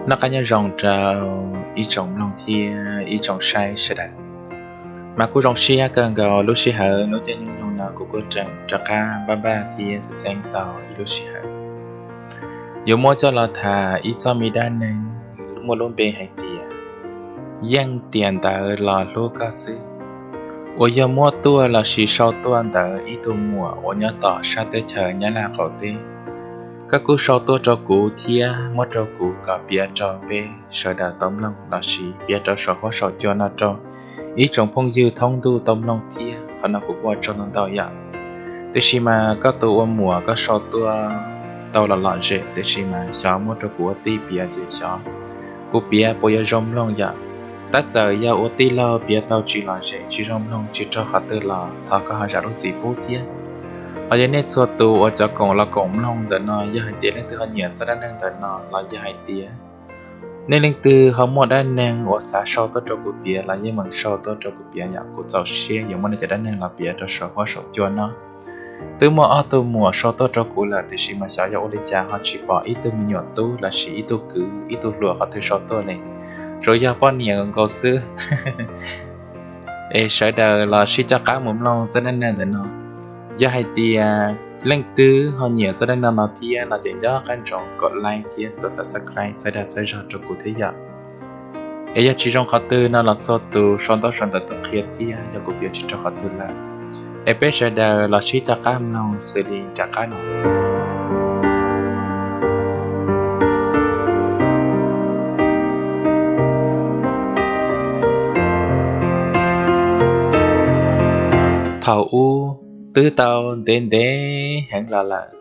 Noj qab nyob zoo rau ib tsoom mloog thiab ib tsoom saib sawv daws. Mas kuj zoo siab kawg nkaus lub sij hawm lub caij nyoog no kuv kuj tseem rov qab npaj npaj thiab txeeb txeeb tau ib lub sij hawm yuav muab coj los tham ib txoj me dab neeg muaj lub npe hais tias yeej tiam ntawd los hlub koj xwb, uas yog muab tuaj lossis sau tuaj ntawm ib tug muam uas nyob tom sab teb chaws Nyab Laj qaum teb. Koj kuj sau tuaj rau kuv thiab muab rau kuv kom piav rau peb sawv daws tau mloog lossis piav rau saum huab saum cua no rau ib tsoom phooj ywg thoob ntuj tau mloog thiab. Qhov no kuv kuj ua tsaug ntau ntau yom. Tiam sis mas koj tus ua muam koj sau tuaj tau los lom zem, tiam sis mas xyov muab rau kuv ua tij piav ces xyov kuv piav puas yuav zoo mloog yom. Tab txawm yog ua tij laug piav tau tsis lom zem tsis zoo mloog tsis raug qhov twg los thov koj ho zam lub txim pub thiab. Ho yog nej txhua tus uas cov koom los koom mloog ntawm no, yog hais tias leej twg ho nyiam txoj dab neeg ntawm no los yog hais tias nej leej twg ho muaj dab neeg uas xav sau tuaj rau kuv piav los yeej meem sau tuaj rau kuv piav yom. Kuv txaus siab yuav muab nej cov dab neeg los piav rau saum huab saum cua no. Twb muaj ob tug muam sau tuaj rau kuv lawm, tiam sis mas xyov yog ua li cas ho tsis pom ib tug me nyuam tub lossis ib tug kwv ib tug hluas qhov twg sau tuaj li, tsuas yog poj niam nkaus xwb. Es sawv daws los sib coj qab mus mloog txoj dab neeg ntawm no. Yog hais tias leej twg ho nyiam txoj dab neeg no thiab no ces nco qab ntsoov kom like thiab kom subscribe txhawb dag txhawb zog rau kuv thiab yom. Es yog tsis zoo qhov twg no los txhua tus sau ntaub sau ntawv tuaj qhia thiab, yog kuv piav tsis raug qhov twg lawm. Es peb sawv daws los sib coj qab mloog xws li nram qab no. Thaum ub, twb tau ntev ntev heev los lawm,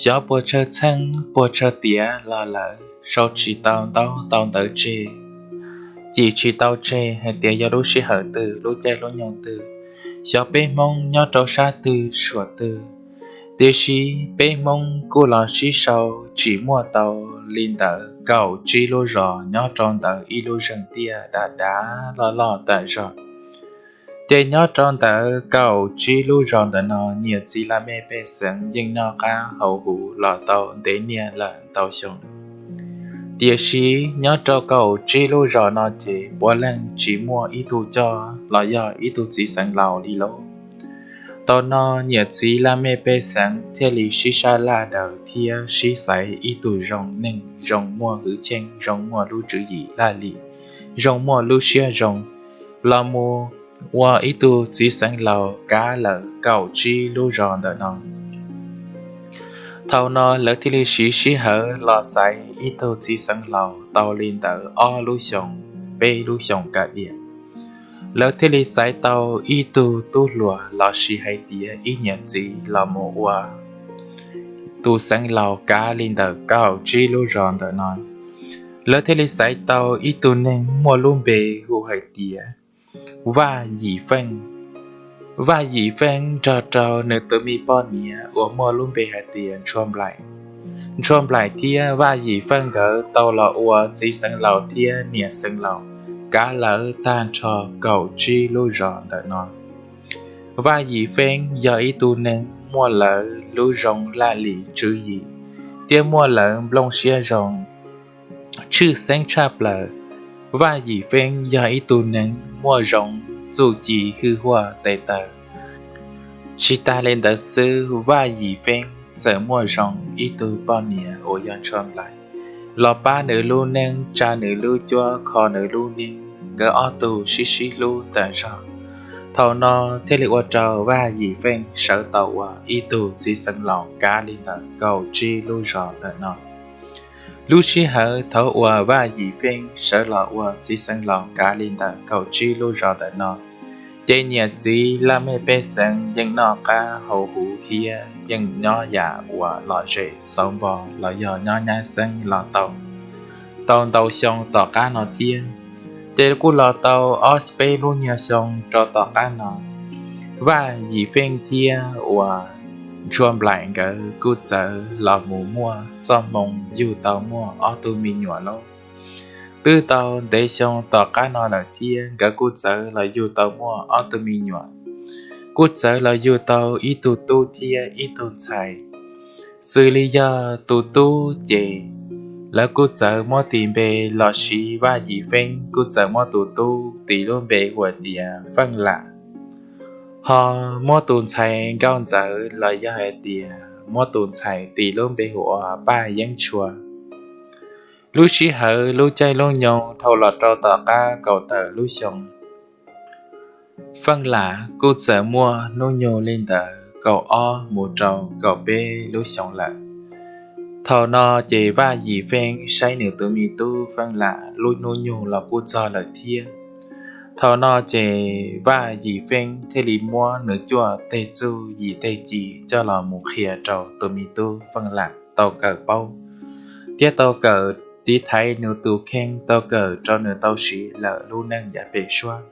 xyov puas tsawg txheej puas tsawg tiam los lawm, sau tsis tau ntaub tau ntawv tseg, cim tsis tau tseg hais tias yog lub sij hawm twg lub caij lub nyoog twg, xyov peb Hmoob nyob rau sab twg suam twg. Tiam sis peb Hmoob kuj los sib sau tsim muaj tau li ntawd kaum tsib lub zos nyob rau ntawm ib lub zeeg tiaj dav dav loj loj tawm zog. Ces nyob rau ntawm kaum tsib lub zos ntawm no, niam txiv laj mej pej xeem yeej noj qab haus huv los tau ntev niaj lawm ntau xyoo. Tiam sis nyob rau kaum tsib lub zos no ces puav leej tsis muaj ib tug coj los yog ib tug txiv xeev laus li lauj. Thaum no niam txiv laj mej pej xeem thiaj li sib sab laj daws thiab sib xaiv ib tug zoo neeg zoo muaj hwj chim zoo muaj lub tswv yim laj lim, zoo muaj lub siab zoo, los mus ua ib tug txiv xeev laus kav lawm kaum tsib lub zos ntawm no. Thaum no lawv thiaj li siv sij hawm los xaiv ib tug txiv xeev laus tau li ntawm ob lub xyoos, peb lub xyoos kav liam. Lawv thiaj li xaiv tau ib tug tub hluas los sis hais tias ib niam txiv los mus ua tus xeev laus kav li ntawm kaum tsib lub zos ntawm no. Lawv thiaj li xaiv tau ib tug neeg muaj lub npe hu hais tias Vaj Yim Feej. Vaj Yim Feej nrog rau nws tus me poj niam uas muaj lub npe hais tias Ntshua Nplaim. Ntshua Nplaim thiab Vaj Yim Feej nkawd tau los ua txiv xeev laus thiab niam xeev laus kav lawv tag nrho kaum tsib lub zos ntawm no. Vaj Yim Feej yog ib tug neeg muaj lawv lub zoo laj lim tswv yim thiab muaj lawv nplooj siab zoo tshwj xeeb tshaj plaws. Vaj Yim Feej yog ib tug neeg muaj zoo txuj ci hwj huaj tes taw. Tsis tas li ntawd xwb, Vaj Yim Feej txawm muaj zoo ib tug poj niam uas yog Ntshua Nplaim los pab nws lub neej, tsa nws lub cuab, kho nws lub neej, nkawd ob tug sib sib hlub tag zog. Thaum no thiaj li ua rau Vaj Yim Feej sawv tau ua ib tug txiv xeev laus kav li ntawm kaum tsib lub zos ntawm no. Lub sij hawm thaum uas Vaj Yim Feej sawv los ua txiv xeev laus kav li ntawm kaum tsib lub zos ntawm no, ces niam txiv laj mej pej xeem yeej noj qab haus huv thiab yeej nyob yam uas lom zem xauv npo los yog nyob nyab xeeb los tau, tau ntau xyoo tom qab no thiab. Ces kuj los tau ob peb lub nyuag xyoo rau tom qab no, Vaj Yim Feej thiab uas Ntshua Nplaim nkawd kuj txawm los mus muaj txoj hmoo yug tau muaj ob tug me nyuam lauj. Twb tau ntev xyoo tom qab no lawm thiab nkawd kuj txawm los yug tau muaj ob tug me nyuam, kuj txawm los yug tau ib tug tub thiab ib tug ntxhais. Xws li yog tus tub ces Lawv kuj txawm muab tis npe los sis Vaj Yim Feeb kuj txawm muab tus tub tis lub npe hu tias Feej Lam, ho muab tus ntxhais nkauj ntxawm los yog hais tias muab tus ntxhais tis lub npe hu ua Paj Yeeb Tshua. Lub sij hawm lub caij lub nyoog dhau los rau tom qab kaum tawm lub xyoo, Feej Lam kuj txawm muaj hnub nyoog li ntawd kaum ob mus rau kaum peb lub xyoo lawm. Thaum no ces Vaj Yim Feeb saib nws tus me tub Feej Lam lub hnub nyoog los kuj txog lawm thiab. Thaum no ces Vaj Yim Feeb thiaj li muab nws cuaj teg txuj yim teg ci coj los mus qhia rau tus me tub Feej Lam tau kawm paub, thiab tau kawm tiv thaiv nws tus kheej, tau kawm rau nws tau siv lawm lub neej yav pem suab.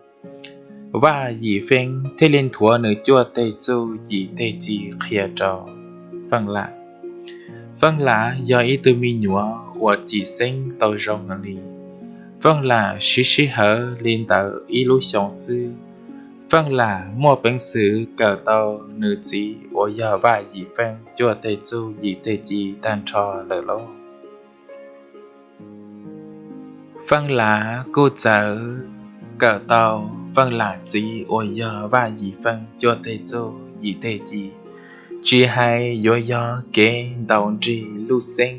Vaj Yim Feeb thiaj li nthuav nws cuaj teg txuj yim teg ci qhia rau Feej Lam. Feej Lam yog ib tug me nyuam uas cim xeeb tau zoo heev li. Feej Lam siv sij hawm li ntawd ib lub xyoo xwb, Feej Lam muaj peev xwm kawm tau nws txiv uas yog Vaj Yim Feeb cuaj teg txuj yim teg ci tag nrho lawm lauj. Feej Lam kuj txawm kawm tau Feej Lam txiv uas yog Vaj Yim Feeb cuaj teg txuj yim teg ci, tsis hais yuav yog kev ntaus nrig luj xeeb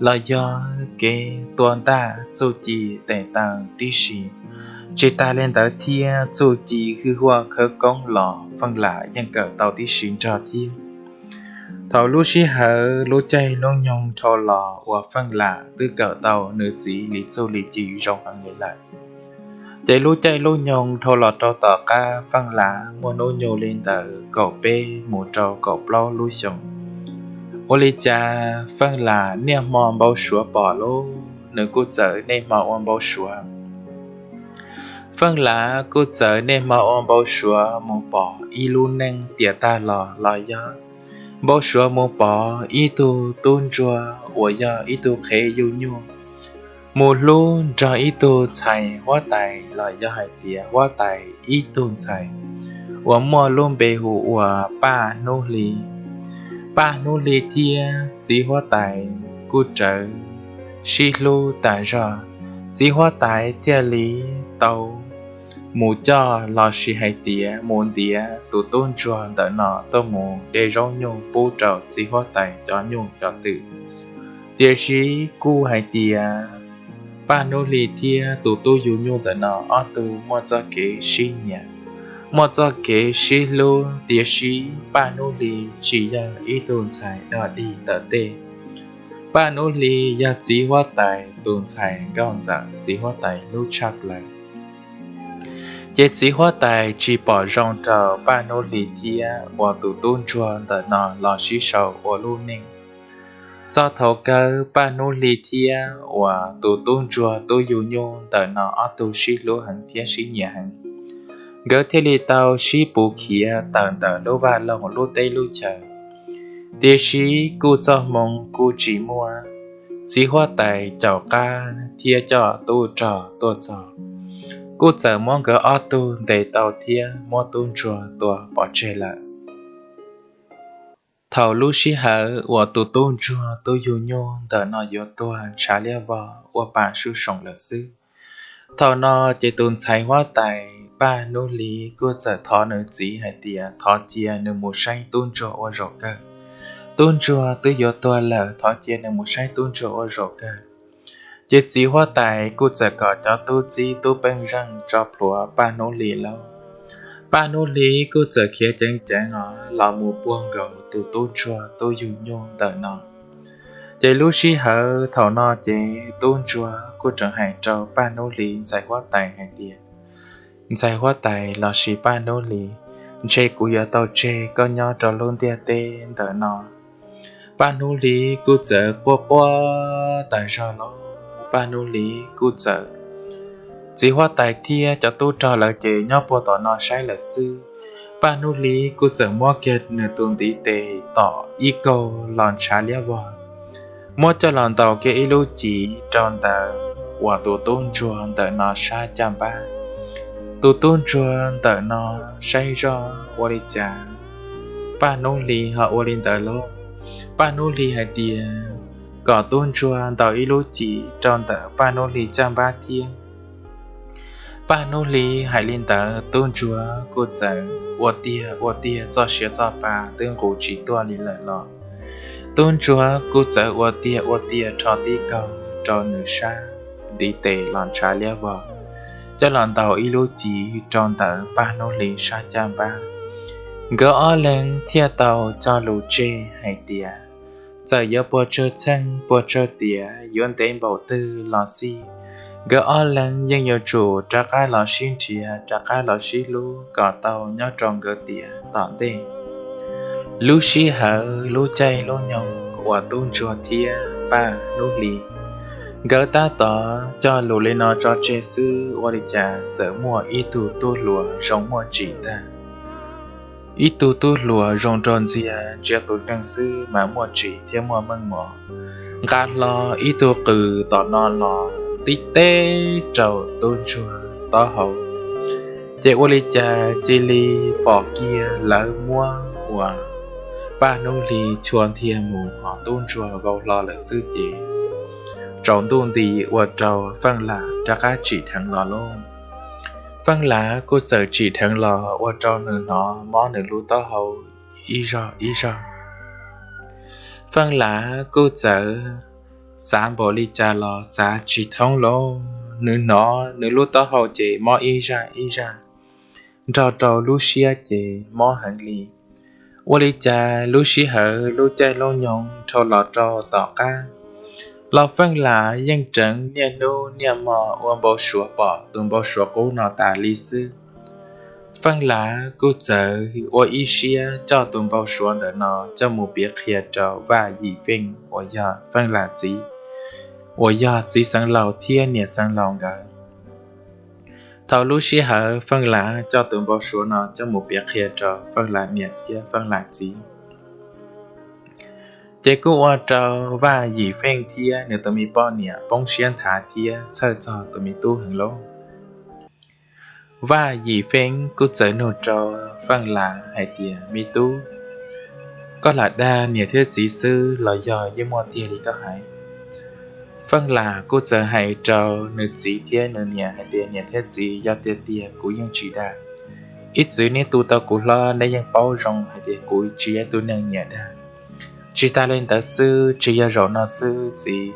los yog kev tua ntaj txuj ci tes taw tib si. Tsis tas li ntawd thiab, txuj ci hwj huaj khawv koob los Feej Lam yeej kawm tau tib si nrog thiab. Thaum lub sij hawm lub caij lub nyoog dhau los uas Feej Lam twb kawm tau nws txiv li txuj li ci zoo heev li lawm, ces lub caij lub nyoog dhau los rau tom qab Feej Lam muaj hnub nyoog li ntawd kaum peb mus rau kaum plaub lub xyoo. Ua li cas Feej Lam niaj hmo npau suav pom lauj, nws kuj txawm niaj hmo ua npau suav. Feej Lam kuj txawm niaj hmo ua npau suav mus pom ib lub neej tiam tag los los yog npau suav mus pom ib tug tub ntsuag uas yog ib tug qhev yug nyuj mus hlub nrog ib tug ntxhais huab tais los yog hais tias huab tais ib tug ntxhais uas muaj lub npe hu ua Paj Hnub Hli. Paj Hnub Hli thiab txiv huab tais kuj rawv sib hlub tas zog, txiv huab tais thiaj li tau mus coj los sis hais tias mus ntiav tus tub ntsuag ntawm no tuaj mus de zaub nyuj pub rau txiv huab tais cov nyuj cov twm. Tiam sis kuj hais tias Paj Hnub Hli thiab tus tub yug nyuj ntawm no ob tug muaj txoj kev sib nyiam, muaj txoj kev sib hlub, tiam sis Paj Hnub Hli tsis yog ib tug ntxhais dog dig ntawm tej. Paj Hnub Hli yog txiv huab tais tus ntxhais nkauj ntxawm txiv huab tais hlub tshaj plaws. Ces txiv huab tais tsis pom zoo rau Paj Hnub Hli thiab uas tus tub ntsuag ntawm no los sib sau ua lub neej. Txog thaum kawg Paj Hnub Hli thiab uas tus tub ntsuag tub yug nyuj ntawm no ob tug sib hlub heev thiab sib nyiam heev, nkawd thiaj li tau sib pus khiav tawm ntawm lub vaj loog lub teb lub chaw. Tiam sis kuj txoj hmoo kuj tsis muaj, txiv huab tais caum qab thiab coj tub rog tuaj txog, kuj txawm muab nkawd ob tug ntes tau thiab muab tub ntsuag tua pov tseg lawm. Thaum lub sij hawm uas tus tub ntsuag tub yug nyuj ntawm no yuav tuag ntshav liab vog ua pa sub soos lawm xwb, thaum no ces tus ntxhais huab tais Paj Hnub Hli kuj txawm thov nws txiv hais tias thov cia nws mus saib tub ntsuag ua zaum kawg. Tub ntsuag twb yuav tuag lawm, thov cia nws mus saib tub ntsuag ua zaum kawg. Ces txiv huab tais kuj txawm kom cov tub txib tub peej zeej tso plhuav Paj Hnub Hli lauj. Paj Hnub Hli kuj txawm khiav ceev ceev os los mus puag nkaus tus tub ntsuag tub yug nyuj ntawm no. Ces lub sij hawm thaum no ces tub ntsuag kuj tseem hais rau Paj Hnub Hli ntxhais huab tais hais tias, ntxhais huab tais los sis Paj Hnub Hli, ntshe kuv yuav tau tseg koj nyob rau lub ntiaj teb ntawm no. Paj Hnub Hli kuj txawm quaj quaj tas zog los, Paj Hnub Hli kuj txawm, txiv huab tais thiab cov tub rog lawv ces nyob puag tom no saib lawm xwb. Paj Hnub Hli kuj txawm muab kiag nws tus ntiv tes tom ib kaug los ntshav liab vog, muab coj los ntaus kiag ib lub civ rau ntawm uas tus tub ntsuag ntawm no sab caj npab. Tus tub ntsuag ntawm no saib zoj ua li cas Paj Hnub Hli ho ua li ntawd lauj. Paj Hnub Hli hais tias, kom tub ntsuag ntaus ib lub cim rau ntawm Paj Hnub Hli caj npab thiab. Paj Hnub Hli hais li ntawd, tub ntsuag kuj txawm ua tiag ua tiag, txoj sia txoj pa twb nqus tsis tuaj li lawm los tub ntsuag kuj txawm ua tiag ua tiag rho tib kaug rau nws sab ntiv tes los ntshav liab vog, coj los ntaus ib lub cim rau ntawm Paj Hnub Hli sab caj npab. Nkawd ob leeg thiaj tau cog lus tseg hais tias, txawm yuav puas tsawg txheej puas tsawg tiam, yuav ntev npaum twg los xij, nkawd ob leeg yeej yuav tsum rov qab los sib nrhiav, rov qab los sib hlub kom tau nyob rau nkawd tiam tom ntej. Lub sij hawm, lub caij lub nyoog uas tub ntsuag thiab Paj Hnub Hli nkawd tab tom cog lus li no tso tseg xwb, ua li cas txawm muaj ib tug tub hluas zoo muaj tsim tag. Ib tug tub hluas zoo nraug ntxiag, ntsia tus neeg xwb mas muaj tsim thiab muaj meej mom, nqa hlo ib tug qws tom no los tib teb rau tub ntsuag taub hau. Ces ua li cas cia li pom kiag lawv muab uas Paj Hnub Hli chua ntiag mus, hos tub ntsuag vau hlo lawm xwb ces tsaus ntuj nti ua rau Feej Lam rov qab tsim dheev los lauj. Feej Lam kuj txawm tsim dheev los ua rau nws hnov mob nws lub taub hau ib zog ib zog. Feej Lam kuj txawm xav npaum li cas los xav tsis thoob lauj, nws hnov nws lub taub hau ces mob ib zaj ib zaj, nrog rau lub siab ces mob heev li. Ua li cas lub sij hawm, lub caij lub nyoog dhau los rau tom qab los Feej Lam yeej tseev niaj hnub niaj hmo ua npau suav pom tus npau suav qub no tas li xwb. Feej Lam kuj txawm ua ib siab coj tus npau suav ntawm no coj mus piav qhia rau Vaj Yim Feej uas yog Feej Lam txiv, uas yog txiv xeev laus thiab niam xeev laus nkawd. Thaum lub sij hawm Feej Lam coj tus npau suav no coj mus piav qhia rau Feej Lam niam thiab Feej Lam txiv, ces kuj ua rau Vaj Yim Feej thiab nws tus me poj niam poob siab nthav thiab txhawj txog tus me tub heev lauj. Vaj Yim Feej kuj txawm nug rau Feej Lam hais tias, me tub, koj lam dag niam thiab txiv xwb los yog yeej muaj tiag li koj hais? Feej Lam kuj txawm hais rau nws txiv thiab nws niam hais tias, niam thiab txiv, yog tiag tiag kuv yeej tsis dag. Ib txwm neb tu tau kuv hlob neb yeej paub zoo hais tias kuv tsis yog tus neeg nyiam dag. Tsis tas li ntawd xwb, tsis yog zaum no xwb txiv,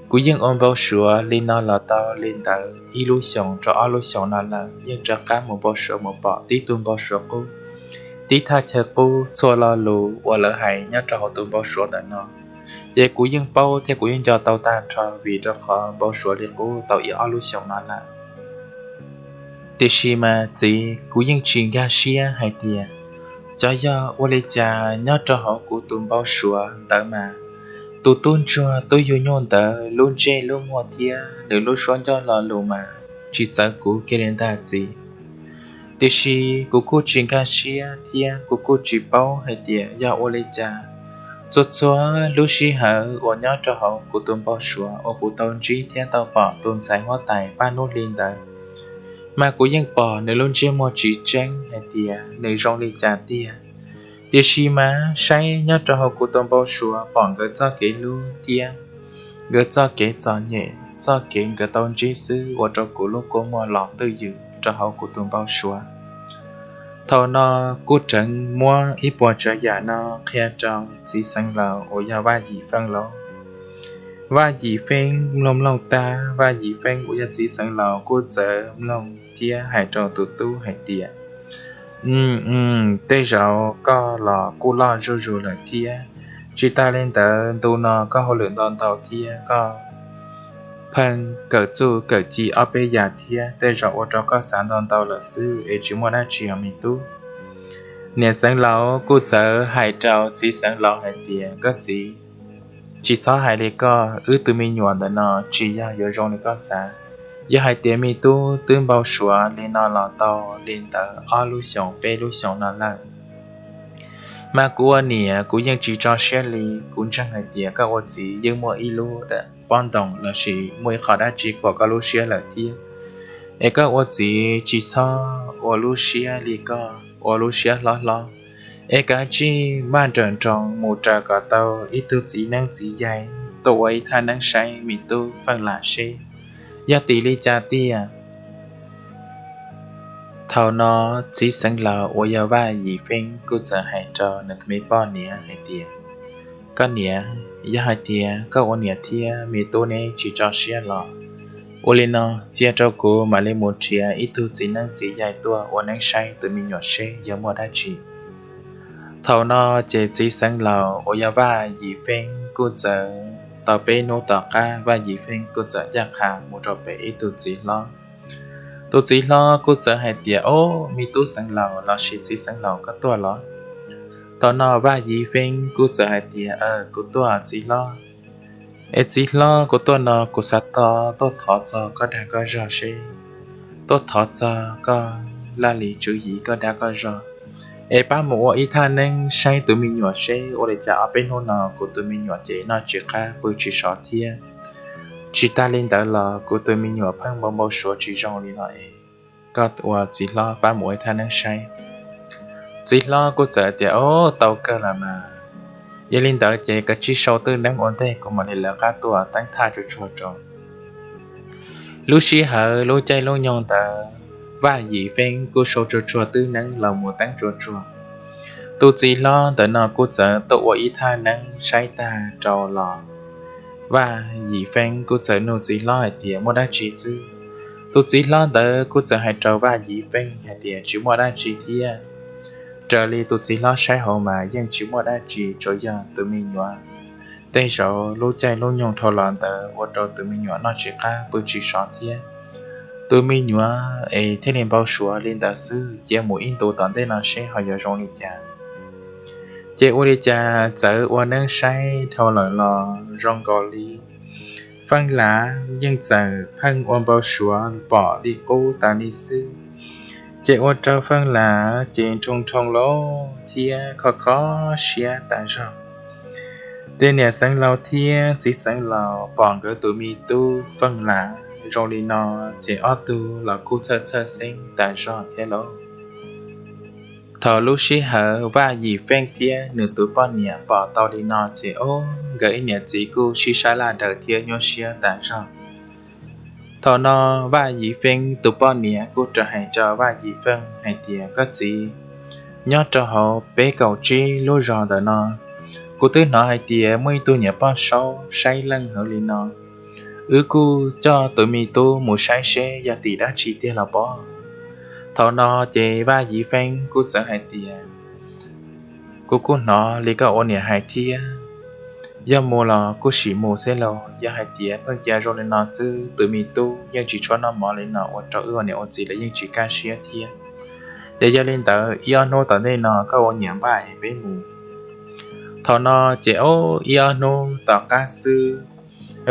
kuv yeej ua npau suav li no los tau li ntawd ib lub xyoos rau ob lub xyoos no lawm, yeej rov qab mus npau suav mus pom tib tug npau suav qub, tib thaj chaw qub, txhua lo lus uas lawv hais nyob rau hauv tus npau suav ntawm no ces kuv yeej paub thiab kuv yeej nco tau tag nrho, vim rau qhov npau suav li qub tau ib ob lub xyoos no lawm. Tiam sis mas txiv, kuv yeej tsis nkag siab hais tias xyov yog ua li cas nyob rau hauv kuv tus npau suav ntawd mas tus tub ntsuag tub yug nyuj ntawd lub ntsej lub muag thiab nws lub suab ncauj lo lus mas tsis txawv kuv kiag li ntag txiv. Tiam sis kuv kuj tsis nkag siab thiab kuv kuj tsis paub hais tias yog ua li cas txhua txhua lub sij hawm uas nyob rau hauv kuv tus npau suav uas kuv tau ntsib thiab tau pom tus ntxhais huab tais Paj Hnub Hli ntawd, mas kuv yeej pom nws lub ntsej muag tsis tseeb hais tias nws zoo li cas tiag. Tiam sis mas saib nyob rau hauv kuv tus npau suav pom nkawd txoj kev hlub thiab nkawd txoj kev txom nyem, txoj kev nkawd tau ntsib xwb ua rau kuv lub kua muag los twj ywm rau hauv kuv tus npau suav. Thaum no kuj tseev muab ib puas tsav yam no qhia rau txiv xeev laus uas yog Vaj Yim Feej lauj. Vaj Yim Feej mloog mloog tag, Vaj Yim Feej uas yog txiv xeev laus kuj txawm mloog thiab hais rau tus tub hais tias, tej zaum koj los kuj loj zuj zus lawm thiab. Tsis tas li ntawd ntu no koj hauj lwm ntau ntau thiab koj pheej kawm txuj kawm ci ob peb yam thiab, tej zaum ua rau koj xav ntau ntau lawm xwb es tsis muaj dab tsi os me tub. Niam xeev laus kuj txawm hais rau txiv xeev laus hais tias, koj txiv, tsis txhob hais li koj, wb tus me nyuam ntawm no tsis yog yuav zoo li koj xav. Yog hais tias me tub twb npau suav li no los tau li ntawd ob lub xyoos peb lub xyoos no lawm, mas kuv ua niam kuv yeej tsis tso siab li. Kuv ntseeg hais tias koj ua txiv yeej muaj ib lub pob ntoos lossis muaj ib qho dab tsi khuam koj lub siab lawm thiab. Es koj ua txiv tsis txhob ua lub siab li koj ua lub siab hlob hlob, es kav tsij maj nrawm nroos mus raws kom tau ib tug txiv neeb txiv yaig tuaj ua ib thaj neeb saib me tub Feej Lam seb yog tim li cas tiag. Thaum no txiv xeev laus uas yog Vaj Yim Feej kuj txawm hais rau nws tus me poj niam hais tias, koj niam, yog hais tias koj ua niam thiab me tub neb tsis tso siab los ua li no, cia rau kuv mam li mus nrhiav ib tug txiv neeb txiv yaig tuaj ua neeb saib tus me nyuam seb yog muaj dab tsi. Thaum no ces txiv xeev laus uas yog Vaj Yim Feej kuj txawm tau peb hnub tom qab Vaj Yim Feej kuj txawm ncaj qha mus rau pem ib tug txiv hlob. Tus txiv hlob kuj txawm hais tias, ob, me tub xeev laus lossis txiv xeev laus koj tuaj los? Thaum no Vaj Yim Feej kuj txawm hais tias, aw, kuv tuaj txiv hlob. Es txiv hlob, kuv tuaj no kuv xav tau tuaj thov txog koj dag koj zog seb, tuaj thov txog koj laj lim tswv yim koj dag koj zog, es pab mus ua ib thaj neeb saib tus me nyuam seb ua li cas ob peb hnub no kuv tus me nyuam ces noj tsis qab pw tsis sov thiab. Tsis tas li ntawd los kuv tus me nyuam pheej npau npau suav tsis zoo li no es koj ua txiv hlob pab mus ua ib thaj neeb saib. Txiv hlob kuj txawm tias, ob, tau kawg los mas, yog li ntawd ces koj tsij sau twj neeb ua ntej kuv mam li lawv qab tuaj teeb thaj tsuag tsuag rau. Lub sij hawm lub caij lub nyoog ntawd Vaj Yim Feej kuj sau tsuag tsuag twj neeb los mus teeb tsuag tsuag. Tus txiv hlob ntawm no kuj txawm tuaj ua ib thaj neeb saib tag rau los Vaj Yim Feej kuj txawm nug txiv hlob hais tias muaj dab tsi xwb. Tus txiv hlob ntawd kuj txawm hais rau Vaj Yim Feej hais tias tsis muaj dab tsi thiab. Raws li tus txiv hlob saib hauv mas yeej tsis muaj dab tsi, tsuas yog tus me nyuam tej zaum lub caij lub nyoog dhau los ntawd ua rau tus me nyuam noj tsis qab pw tsis sov thiab. Tus me nyuam es thiaj li npau suav li ntawd xwb, cia mus ib ntus tom ntej no seb ho yuav zoo li cas. Ces ua li cas txawm ua neeb saib dhau lawm los zoo nkaus li Feej Lam yeej txawm pheej ua npau suav pom li qub tas li xwb. Ces ua rau Feej Lam ces nroo nroo lawm thiab kho kho siab tas zog. Tej niam xeev laus thiab txiv xeev laus pom nkawd tus me tub Feej Lam zoo li no, ces ob tug los kuj txhawj txhawj xeeb tas zog thiab lauj. Thaum lub sij hawm Vaj Yim Feej thiab nws tus poj niam pom tau li no ces ob, nkawd ib niam txiv kuj sib sab laj daws thiab nyuaj siab tas zog. Thaum no Vaj Yim Feej tus poj niam kuj rov hais rau Vaj Yim Feej hais tias, koj txiv, nyob rau hauv peb kaum tsib lub zos ntawm no, kuv twb hnov hais tias muaj ib tug niam poj saub saib leej heev li no. Wb kuj coj tus me tub mus saib seb yog tim dab tsi tiag los pob. Thaum no ces Vaj Yim Feej kuj txawm hais tias, kuv kuj hnov li koj ua niam hais thiab, yog mus los kuj sim mus xwb lauj. Yog hais tias pheej cia zoo li no xwb tus me tub yeej tsis tshua noj mov li no ua rau wb ua niam ua txiv los yeej tsis kaj siab thiab. Ces yog li ntawd ib ob hnub tom ntej no koj ua niam npaj es peb mus. Thaum no ces ob, ib ob hnub tom qab xwb,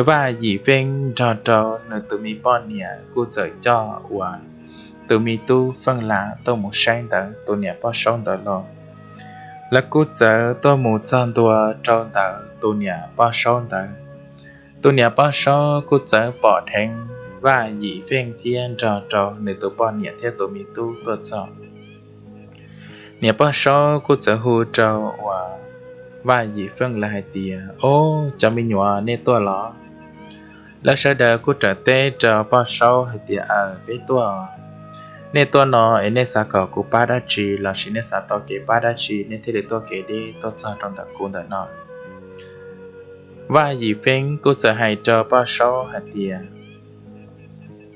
Vaj Yim Feej nrog rau nws tus me poj niam kuj txawm coj uas tus me tub Feej Lam tuaj mus saib ntawd tus niam poj saub ntawd los. Lawv kuj txawm tuaj mus txog ntua rau ntawd tus niam poj saub ntawd. Tus niam poj saub kuj txawm pom dheev Vaj Yim Feej thiab nrog rau nws tus poj niam thiab tus me tub tuaj txog. Niam poj saub kuj txawm hu rau uas Vaj Yim Feej lawv hais tias, ob, cov me nyuam, nej tuaj los? Lawv sawv daws kuj raws teb rau poj saub hais tias, aw, peb tuaj. Nej tuaj no es nej xav kom kuv pab dab tsi lossis nej xav tau kev pab dab tsi nej thiaj li tuaj kev deb tuaj txog rau ntawm kuv ntawm no? Vaj Yim Feej kuj txawm hais rau poj saub hais tias,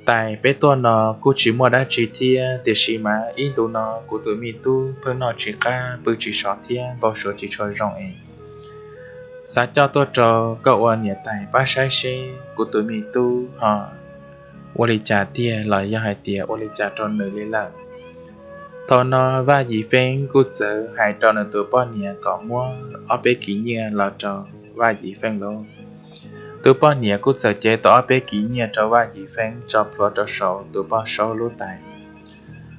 tais, peb tuaj no kuj tsis muaj dab tsi thiab, tiam sis mas ib ntu no kuv tus me tub pheej noj tsis qab pw tsis sov thiab npau suav tsis tshua zoo es xav coj tuaj rau koj ua niam tais pab saib seb kuv tus me tub ho ua li cas tiag los yog hais tias ua li cas rau nws li lawm. Thaum no Vaj Yim Feej kuj txawm hais rau nws tus poj niam kom muab ob peb kiv nyiaj los rau Vaj Yim Feej lauj. Tus poj niam kuj txawm cev tau ob peb kiv nyiaj rau Vaj Yim Feej tso plhuav rau saum tus poj saub lub tais.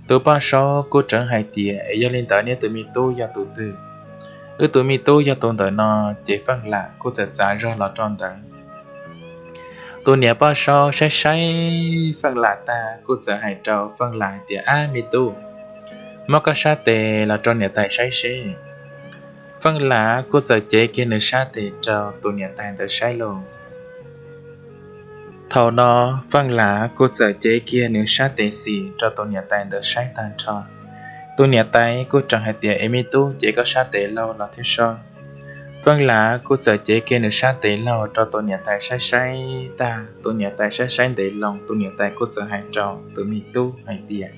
Tus poj saub kuj tseev hais tias, es yog li ntawd neb tus me tub yog tus twg? Wb tus me tub yog tus ntawm no. Ces Feej Lam kuj txawm txav zog los rau ntawd. Tus niam poj saub saib saib Feej Lam tag kuj txawm hais rau Feej Lam hais tias, ab, me tub, muab koj sab tes los rau niam tais saib seb. Feej Lam kuj txawm cev kiag nws sab tes rau tus niam tais ntawd saib lauj. Thaum no Feej Lam kuj txawm cev kiag nws sab tes xis rau tus niam tais ntawd saib tag nrho. Tus niam tais kuj tseem hais tias, es me tub, cev koj sab tes laug los thiab soj. Feej Lam kuj txawm cev kiag nws sab tes laug rau tus niam tais saib saib tag, tus niam tais saib saib ntev loo, tus niam tais kuj txawm hais rau tus me tub hais tias,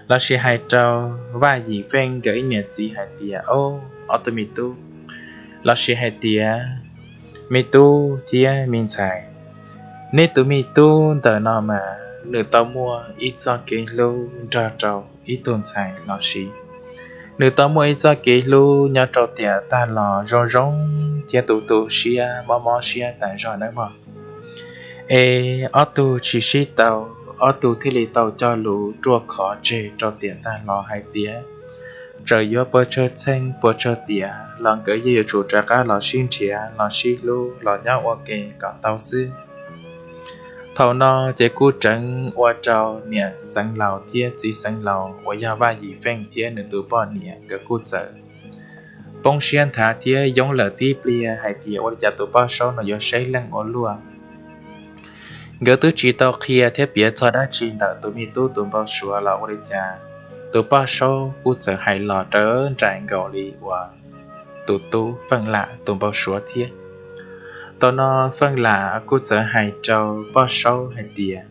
los sis hais rau Vaj Yim Feej nkawd ib niam txiv hais tias, o, ob tug me tub, los sis hais tias me tub thiab me ntxhais, neb tus me tub ntawm no mas nws tau muaj ib txoj kev hlub nrog rau ib tug ntxhais los sis nws tau muaj ib txoj kev hlub nyob rau tiam tag los zoo zoo thiab tu tu siab mob mob siab tas zog nawb mog. Es ob tug tsis sib tau, ob tug thiaj li tau cog lus ruaj khov tseg rau tiam tag los hais tias, txawm yuav puas tsawg txheej puas tsawg tiam los nkawd yeej yuav tsum rov qab los sib nrhiav los sib hlub los nyob ua ke kom tau xwb. Thaum no ces kuj tseev ua rau niam xeev laus thiab txiv xeev laus uas yog Vaj Yim Feej thiab nws tus poj niam nkawd kuj txawm poob siab nthav thiab yoob lawm tib pliag hais tias ua li cas tus poj saub no yuav saib leej ua luaj. Nkawd twb tsis tau qhia thiab piav txog dab tsi ntawm tus me tub tus npau suav los ua li cas tus poj saub kuj txawm hais los raws nraim nkaus li uas tus tub Feej Lam tus npau suav thiab. Thaum no Feej Lam kuj txawm hais rau poj saub hais tias,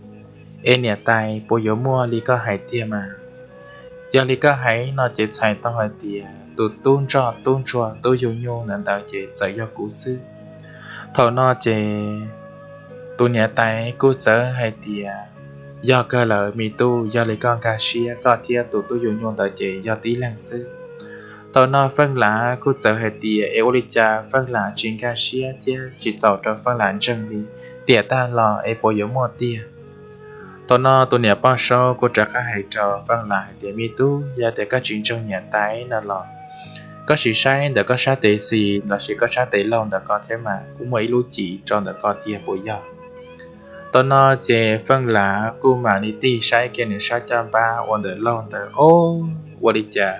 es niam tais, puas yuav muaj li koj hais tiag mas? Yog li koj hais no ces txhais tau hais tias tus tub ntsoj tub ntsuag tub yug nyuj ntawd ntawd ces txawm yog kuv xwb. Thaum no ces tus niam tais kuj txawm hais tias, yog kawg lawm me tub, yog li koj nkag siab, koj thiab tus tub yug nyuj ntawd ces yog tib leeg xwb. Thaum no Feej Lam kuj txawm hais tias es ua li cas Feej Lam tsis nkag siab thiab tsis txaus rau Feej Lam ntseeg li, tiam tag los es puas yuav muaj tiag? Thaum no tus niam poj saub kuj rov qab hais rau Feej Lam hais tias me tub, yog tias koj tsis ntseeg niam tais no los koj sim saib ntawm koj sab tes xis los sis koj sab tes laug ntawm ko thiab mas kuv muaj ib lub cim rau ntawm ko tiag puas yog? Thaum no ces Feej Lam kuj mam li tig saib kiag nws sab caj npab ua ntawm laug ntawd, o, ua li cas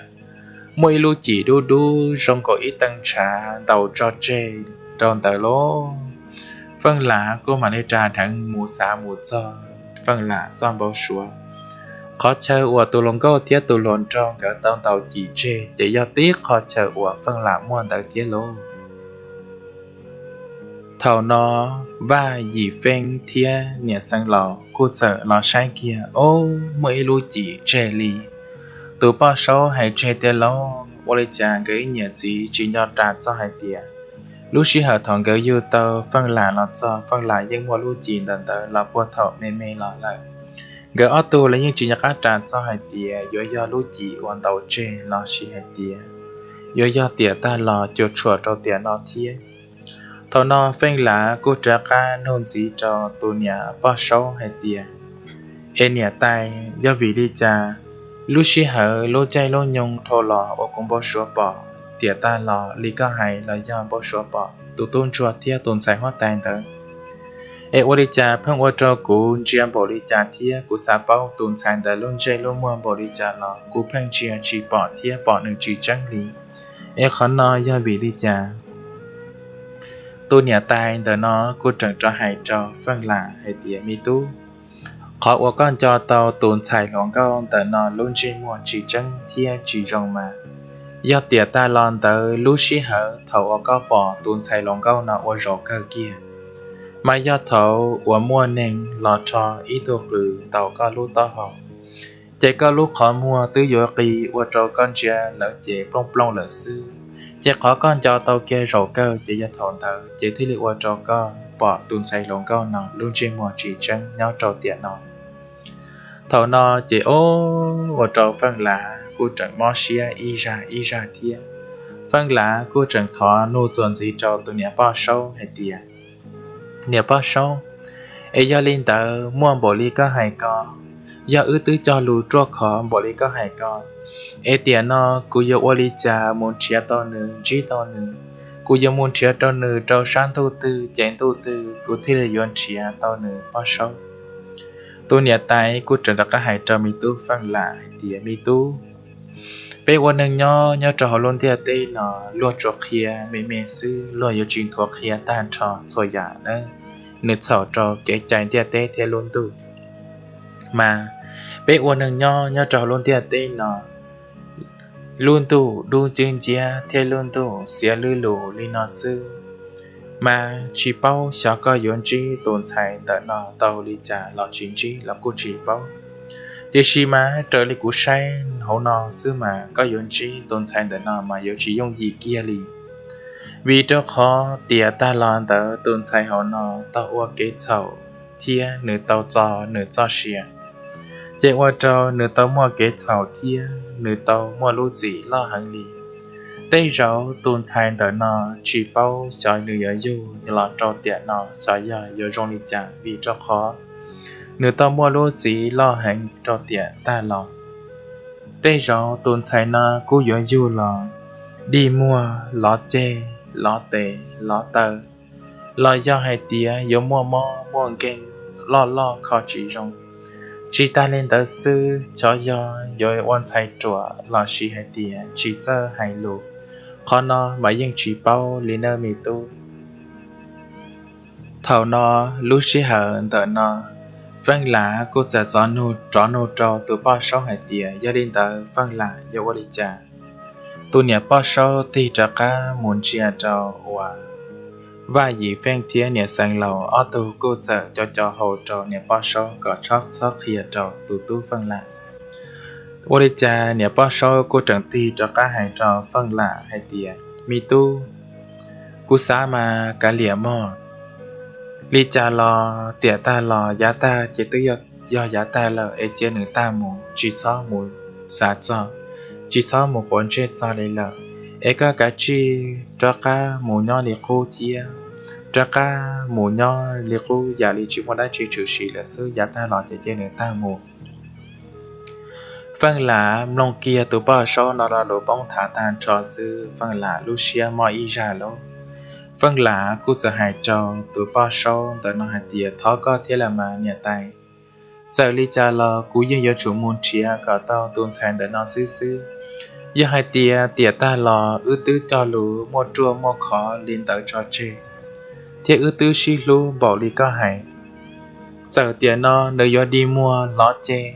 muaj ib lub cim dub dub zoo nkaus ib tee ntshav ntaus tso tseg rau ntawd lauj. Feej Lam kuj mam li ras dheev mus xav mus txog Feej Lam txoj npau suav. Qhov chaw uas tus hluas nkauj thiab tus hluas nraug nkawd tau ntaus cim tseg ces yog tib qhov chaw uas Feej Lam muaj ntawd thiab lauj. Thaum no Vaj Yim Feej thiab niam xeev laus kuj txawm los saib kiag, o, muaj ib lub cim tseg li. Tus poj saub hais tseg tiag lauj, ua li cas nkawd ib niam txiv tsis nco ras txog hais tias lub sij hawm thaum nkawd yug tau Feej Lam los txog Feej Lam yeej muaj lub cim ntawm ntawd los puag thaum me me los lawm. Nkawd ob tug los yeej tsis nco qab ras txog hais tias yuav yog lub cim uas ntaus tseg los sis hais tias yuav yog tiam tag los cuam tshuam rau tiam no thiab. Thaum no Feej Lam kuj rov qab nug ntxiv rau tus niam poj saub hais tias, es niam tais, yog vim li cas lub sij hawm lub caij lub nyoog dhau los uas kuv npau suav pom tiam tag los li koj hais los yog npau suav pom tus tub ntsuag thiab tus ntxhais huab tais ntawd, es ua li cas pheej ua rau kuv ntsia npaum li cas thiab kuv xav paub tus ntxhais ntawd lub ntsej lub muag npaum li cas los kuv pheej ntsia tsis pom thiab pom nws tsis tseeb li, es qhov no yog vim li cas? Tus niam tais ntawm no kuj tseem rov hais rau Feej Lam hais tias me tub, qhov uas koj nco tau tus ntxhais hluas nkauj ntawm no lub ntsej muag tsis tseeb thiab tsis zoo mas yog tiam tag los ntawd lub sij hawm thaum uas koj pom tus ntxhais hluas nkauj no ua zaum kawg kiag mas yog thaum uas muaj neeg los rho ib tug qws ntaus koj lub taub hau, ces koj lub qhov muag twb yuav qis ua rau koj ntsia lawm ces plooj plooj lawm xwb. Ces qhov koj nco tau kiag zaum kawg ces yog thaum ntawd ces thiaj li ua rau koj pom tus ntxhais hluas nkauj no lub ntsej muag tsis tseeb nyob rau tiam no. Thaum no ces o, ua rau Feej Lam kuj tseem mob siab ib zaj ib zaj thiab. Feej Lam kuj tseem thov nug txuas ntxiv rau tus niam poj saub hais tias, niam poj saub, es yog li ntawd muaj npaum li koj hais ko, yog wb twb cog lus ruaj khov npaum li koj hais ko, es tiam no kuv yuav ua li cas mus nrhiav tau nws ntsib tau nws? Kuv yuav mus nrhiav rau nws rau sab ntuj twg ces ntuj twg kuv thiaj li yuav nrhiav tau nws poj saub? Tus niam tais kuj tseem rov qab hais rau me tub Feej Lam hais tias me tub, Peb ua neeg nyob nyob rau hauv lub ntiaj teb no, luag tsuas qhia me me xwb, luag yuav tsis nthuav qhia tag nrho txhua yam nawb. Nws txhaum rau kev cai ntiaj teb thiab lub ntuj. Mas peb ua neeg nyob nyob rau hauv lub ntiaj teb no, lub ntuj dub ncwb nciab thiab lub ntuj xiav lwb lus li no xwb, mas tsis paub xyov koj yuav ntsib tus ntxhais ntawm no tau li cas los tsis ntsib los kuj tsis paub. Tiam sis mas raws li kuv saib hauv no xwb mas koj yuav ntsib tus ntxhais ntawm no mas yuav tsis yooj yim kiag li. Vim rau qhov tiam tag los ntawd tus ntxhais hauv no tau ua kev txhaum thiab nws tau txo nws txoj sia, ces ua rau nws tau muaj kev txhaum thiab nws tau muaj lub txim loj heev li. Tej zaum tus ntxhais ntawm no tsis paub xyov nws yuav yug los rau tiam no xyov yog yuav zoo li cas, vim rau qhov nws tau muaj lub txim loj heev rau tiam tag los. Tej zaum tus ntxhais no kuj yuav yug los dig muag, lov ceg, lov tes, lov taw, los yog hais tias yuav muaj mob muaj nkeeg loj loj kho tsis zoo. Tsis tas li ntawd xwb, xyov yog yuav ua ntxhais ruam los sis hais tias tsis txawj hais lus, qhov no mas yeej tsis paub li nawb me tub. Thaum no, lub sij hawm ntawm no, Feej Lam kuj txawm txov nug rov nug rau tus poj saub hais tias, yog li ntawd Feej Lam, yuav ua li cas? Tus niam poj saub tig rov qab mus ntsia rau uas Vaj Yim Feej thiab niam Xeev Laus ob tug kuj txawm co co hau rau niam poj saub kom txhob qhia rau tus tub Feej Lam. Ua li cas niam poj saub kuj tseem tig rov qab hais rau Feej Lam hais tias, me tub, kuv xav mas kav liam mog. Li cas los tiam tag los yav tag ces twb yog yav tag lawm, es cia nws tag mus, tsis txhob mus xav txog, tsis txhob mus quav ntsej txog li lawm. Es koj kav tsij rov qab mus nyob li qub thiab, rov qab mus nyob li qub yam li tsis muaj dab tsi tshwm sim lawm xwb, yav tag los ces cia nws tag mus. Feej Lam mloog kiag tus poj saub no lo lus poob thav tag nrho xwb, Feej Lam lub siab mob ib zaj lauj. Feej Lam kuj txawm hais rau tus poj saub ntawm no hais tias, thov koj thiab los mas niam tais, txawm li cas los kuv yeej yuav tsum mus nrhiav kom tau tus ntxhais ntawm no xwb xwb. Yog hais tias tiam tag los wb twb cog lus muaj ruaj muaj khov li ntawd tso tseg, thiab wb twb sib hlub npaum li koj hais, txawm tiam no nws yuav dig muag lov ceg,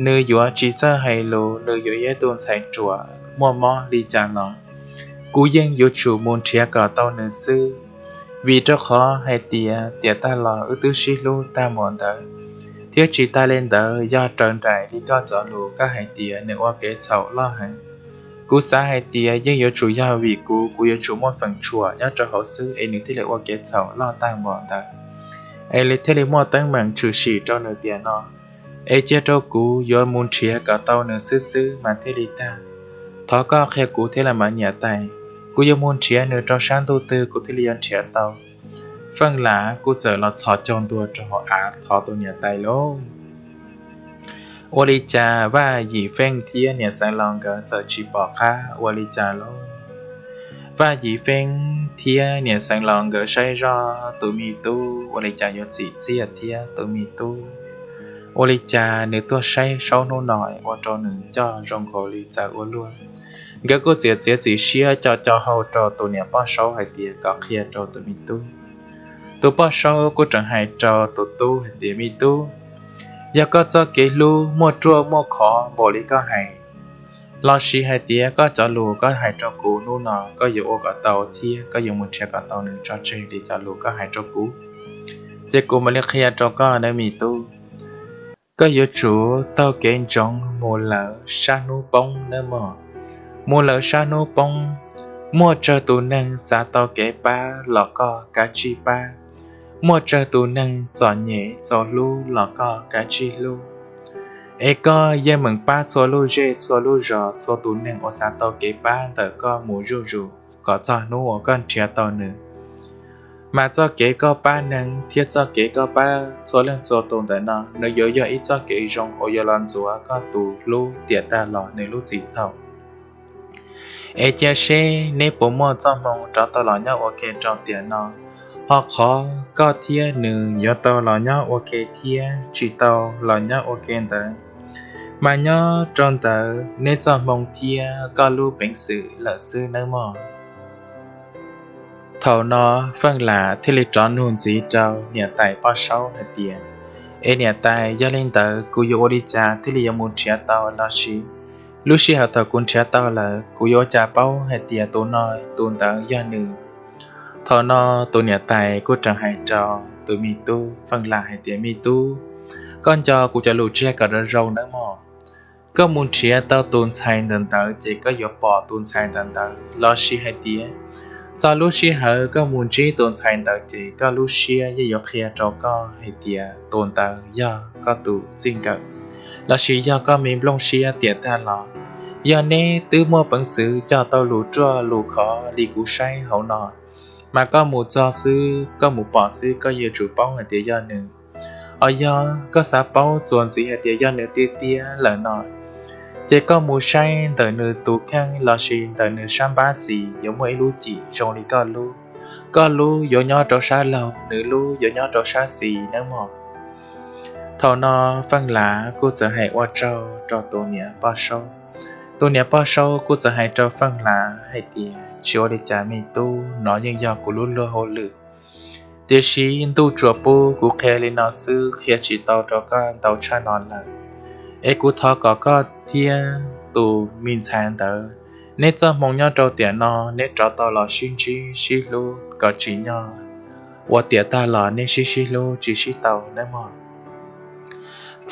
nws yuav tsis txawj hais lus, nws yuav yog ib tus ntxhais ruam muaj mob li cas los, kuv yeej yuav tsum mus nrhiav kom tau nws xwb. Vim rau qhov hais tias tiam tag los wb twb sib hlub tag npaum ntawd, thiab tsis tas li ntawd yog raws nraim li koj cov lus koj hais tias nws ua kev txhaum loj heev. Kuv xav hais tias yeej yuav tsum yog vim kuv, kuv yuav tsum muaj feem tshuam nyob rau hauv xwb es nws thiaj li ua kev txhaum loj tag npaum ntawd, es li thiaj li muaj teeb meem tshwm sim rau nws tiam no. Es cia rau kuv yuav mus nrhiav kom tau nws xwb xwb mas thiaj li tag. Thov koj qhia kuv thiab los mas niam tais, kuv yuav mus nrhiav nws rau sab ntuj twg kuv thiaj li yuav nrhiav tau. Feej Lam kuj txawm los txhos caug ntua rau hauv av thov tus niam tais lauj. Ua li cas Vaj Yim Feej thiab niam Xeev Laus nkawd txawm tsis pom qab ua li cas lauj. Vaj Yim Feej thiab niam Xeev Laus nkawd saib zoj tus me tub ua li cas yuav txim txiaj thiab tus me tub ua li cas nws tuaj saib saub hnub no ua rau nws coj zoo nkaus li txawv ua luaj. Nkawd kuj txiav txiav txim siab co co hau rau tus niam poj saub hais tias kom qhia rau tus me tub. Tus poj saub kuj tseem hais rau tus tub hais tias, me tub, yog koj txoj kev hlub muaj ruaj muaj khov npaum li koj hais, los sis hais tias koj cov lus koj hais rau kuv hnub no koj yuav ua kom tau thiab koj yuav mus nrhiav kom tau nws tso tseg li cov lus koj hais rau kuv, ces kuv mam li qhia rau koj nawb me tub. Koj yuav tsum taug kev ntsoov mus lawm sab hnub poob nawb mog. Mus lawm sab hnub poob, muaj tsawg tus neeg xav tau kev pab los koj kav tsij pab. Muaj tsawg tus neeg txom nyem txaus hlub los koj kav tsij hlub. Es koj yeej meem pab txhua lub zej txhua lub zos txhua tus neeg uas xav tau kev pab ntawm koj mus zuj zus kom txog hnub uas koj nrhiav tau nws. Mas txoj kev koj pab neeg thiab txoj kev koj pab txhua leej txhua tus ntawm no nws yuav yog ib txoj kev zoo uas yuav los ntxuav koj tus hlub tiam tag los nws lub txim txhaum. Es cia seb neb puas muaj txoj hmoo rov tau los nyob ua ke rau tiam no, ho qhov koj thiab nws yuav tau los nyob ua ke thiab tsis tau los nyob ua ke ntawd, Mas nyob rau ntawd neb txoj hmoo thiab koj lub peev xwm lawm xwb nawb mog. Thaum no Feej Lam thiaj li rov nug ntxiv rau niam tais Poj Saub hais tias, es niam tais, yog li ntawd kuv yuav ua li cas thiaj li yuav mus nrhiav tau los sis lub sij hawm thaum kuv nrhiav tau lawm kuv yuav ua cas paub hais tias tus no tus ntawd yog nws? Thaum no tus niam tais kuj tseem hais rau tus me tub Feej Lam hais tias, me tub, koj nco kuv cov lus tsiaj kom zoo zoo nawb mog. Koj mus nrhiav tau tus ntxhais ntawm ntawd ces koj yuav pom tus ntxhais ntawm ntawd, los sis hais tias txog lub sij hawm koj mus ntsib tus ntxhais ntawd ces koj lub siab yeej yuav qhia rau koj hais tias tus ntawd yog koj tus txij nkawm, los sis yog koj me nplooj siab tiam tag los. Yog neb twb muaj peev xwm cog tau lus ruaj lus khov li kuv saib hauv no, mas koj mus txog xwb, koj mus pom xwb koj yuav tsum paub hais tias yog nws. Ho yog koj xav paub txuas ntxiv hais tias yog nws tiag tiag lawm no, ces koj mus saib ntawm nws tus kheej los sis ntawm nws sab npab xis yuav muaj ib lub cim zoo li koj lub. Koj lub yuav nyob rau sab laug, nws lub yuav nyob rau sab xis nawb mog. Thaum no Feej Lam kuj txawm hais ua tsaug rau tus niam Poj Saub. Tus niam Poj Saub kuj txawm hais rau Feej Lam hais tias, tsis ua li cas me tub, nov yeej yog kuv lub luag hauj lwm. Tiam sis ntuj tsuas pub kuv qhia li no xwb, qhia tsis tau rau koj ntau tshaj no lawm. Es kuv thov kom koj thiab tus me ntxhais ntawd, neb txoj hmoo nyob rau tiam no, neb rov tau los sib ntsib sib hlub kom tsim nyog ua tiam tag los neb sib sib hlub tsis sib tau nawb mog.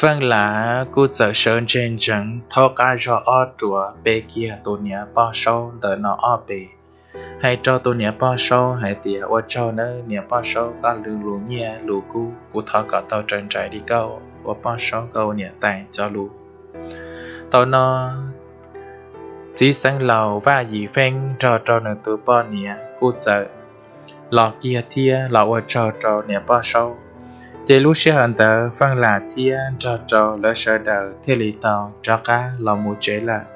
Feej Lam kuj txawm sawv ntseg ntseev thaub qab zog ob ruam pe kiag tus niam Poj Saub ntawm no ob pes, hais rau tus niam Poj Saub hais tias, ua tsaug nawb niam Poj Saub koj lus nyiaj lus kub, kuv thov kom tau raws nraim li koj ua Poj Saub koj ua niam tais cov lus. Thaum no txiv xeev laus Vaj Yim Feeb nrog rau nws tus poj niam kuj txawm los kiag thiab los ua tsaug rau niam Poj Saub. Ces lub sij hawm ntawd Feej Lam thiab nrog rau lawv sawv daws thiaj li tau rov qab los mus tsev lawm.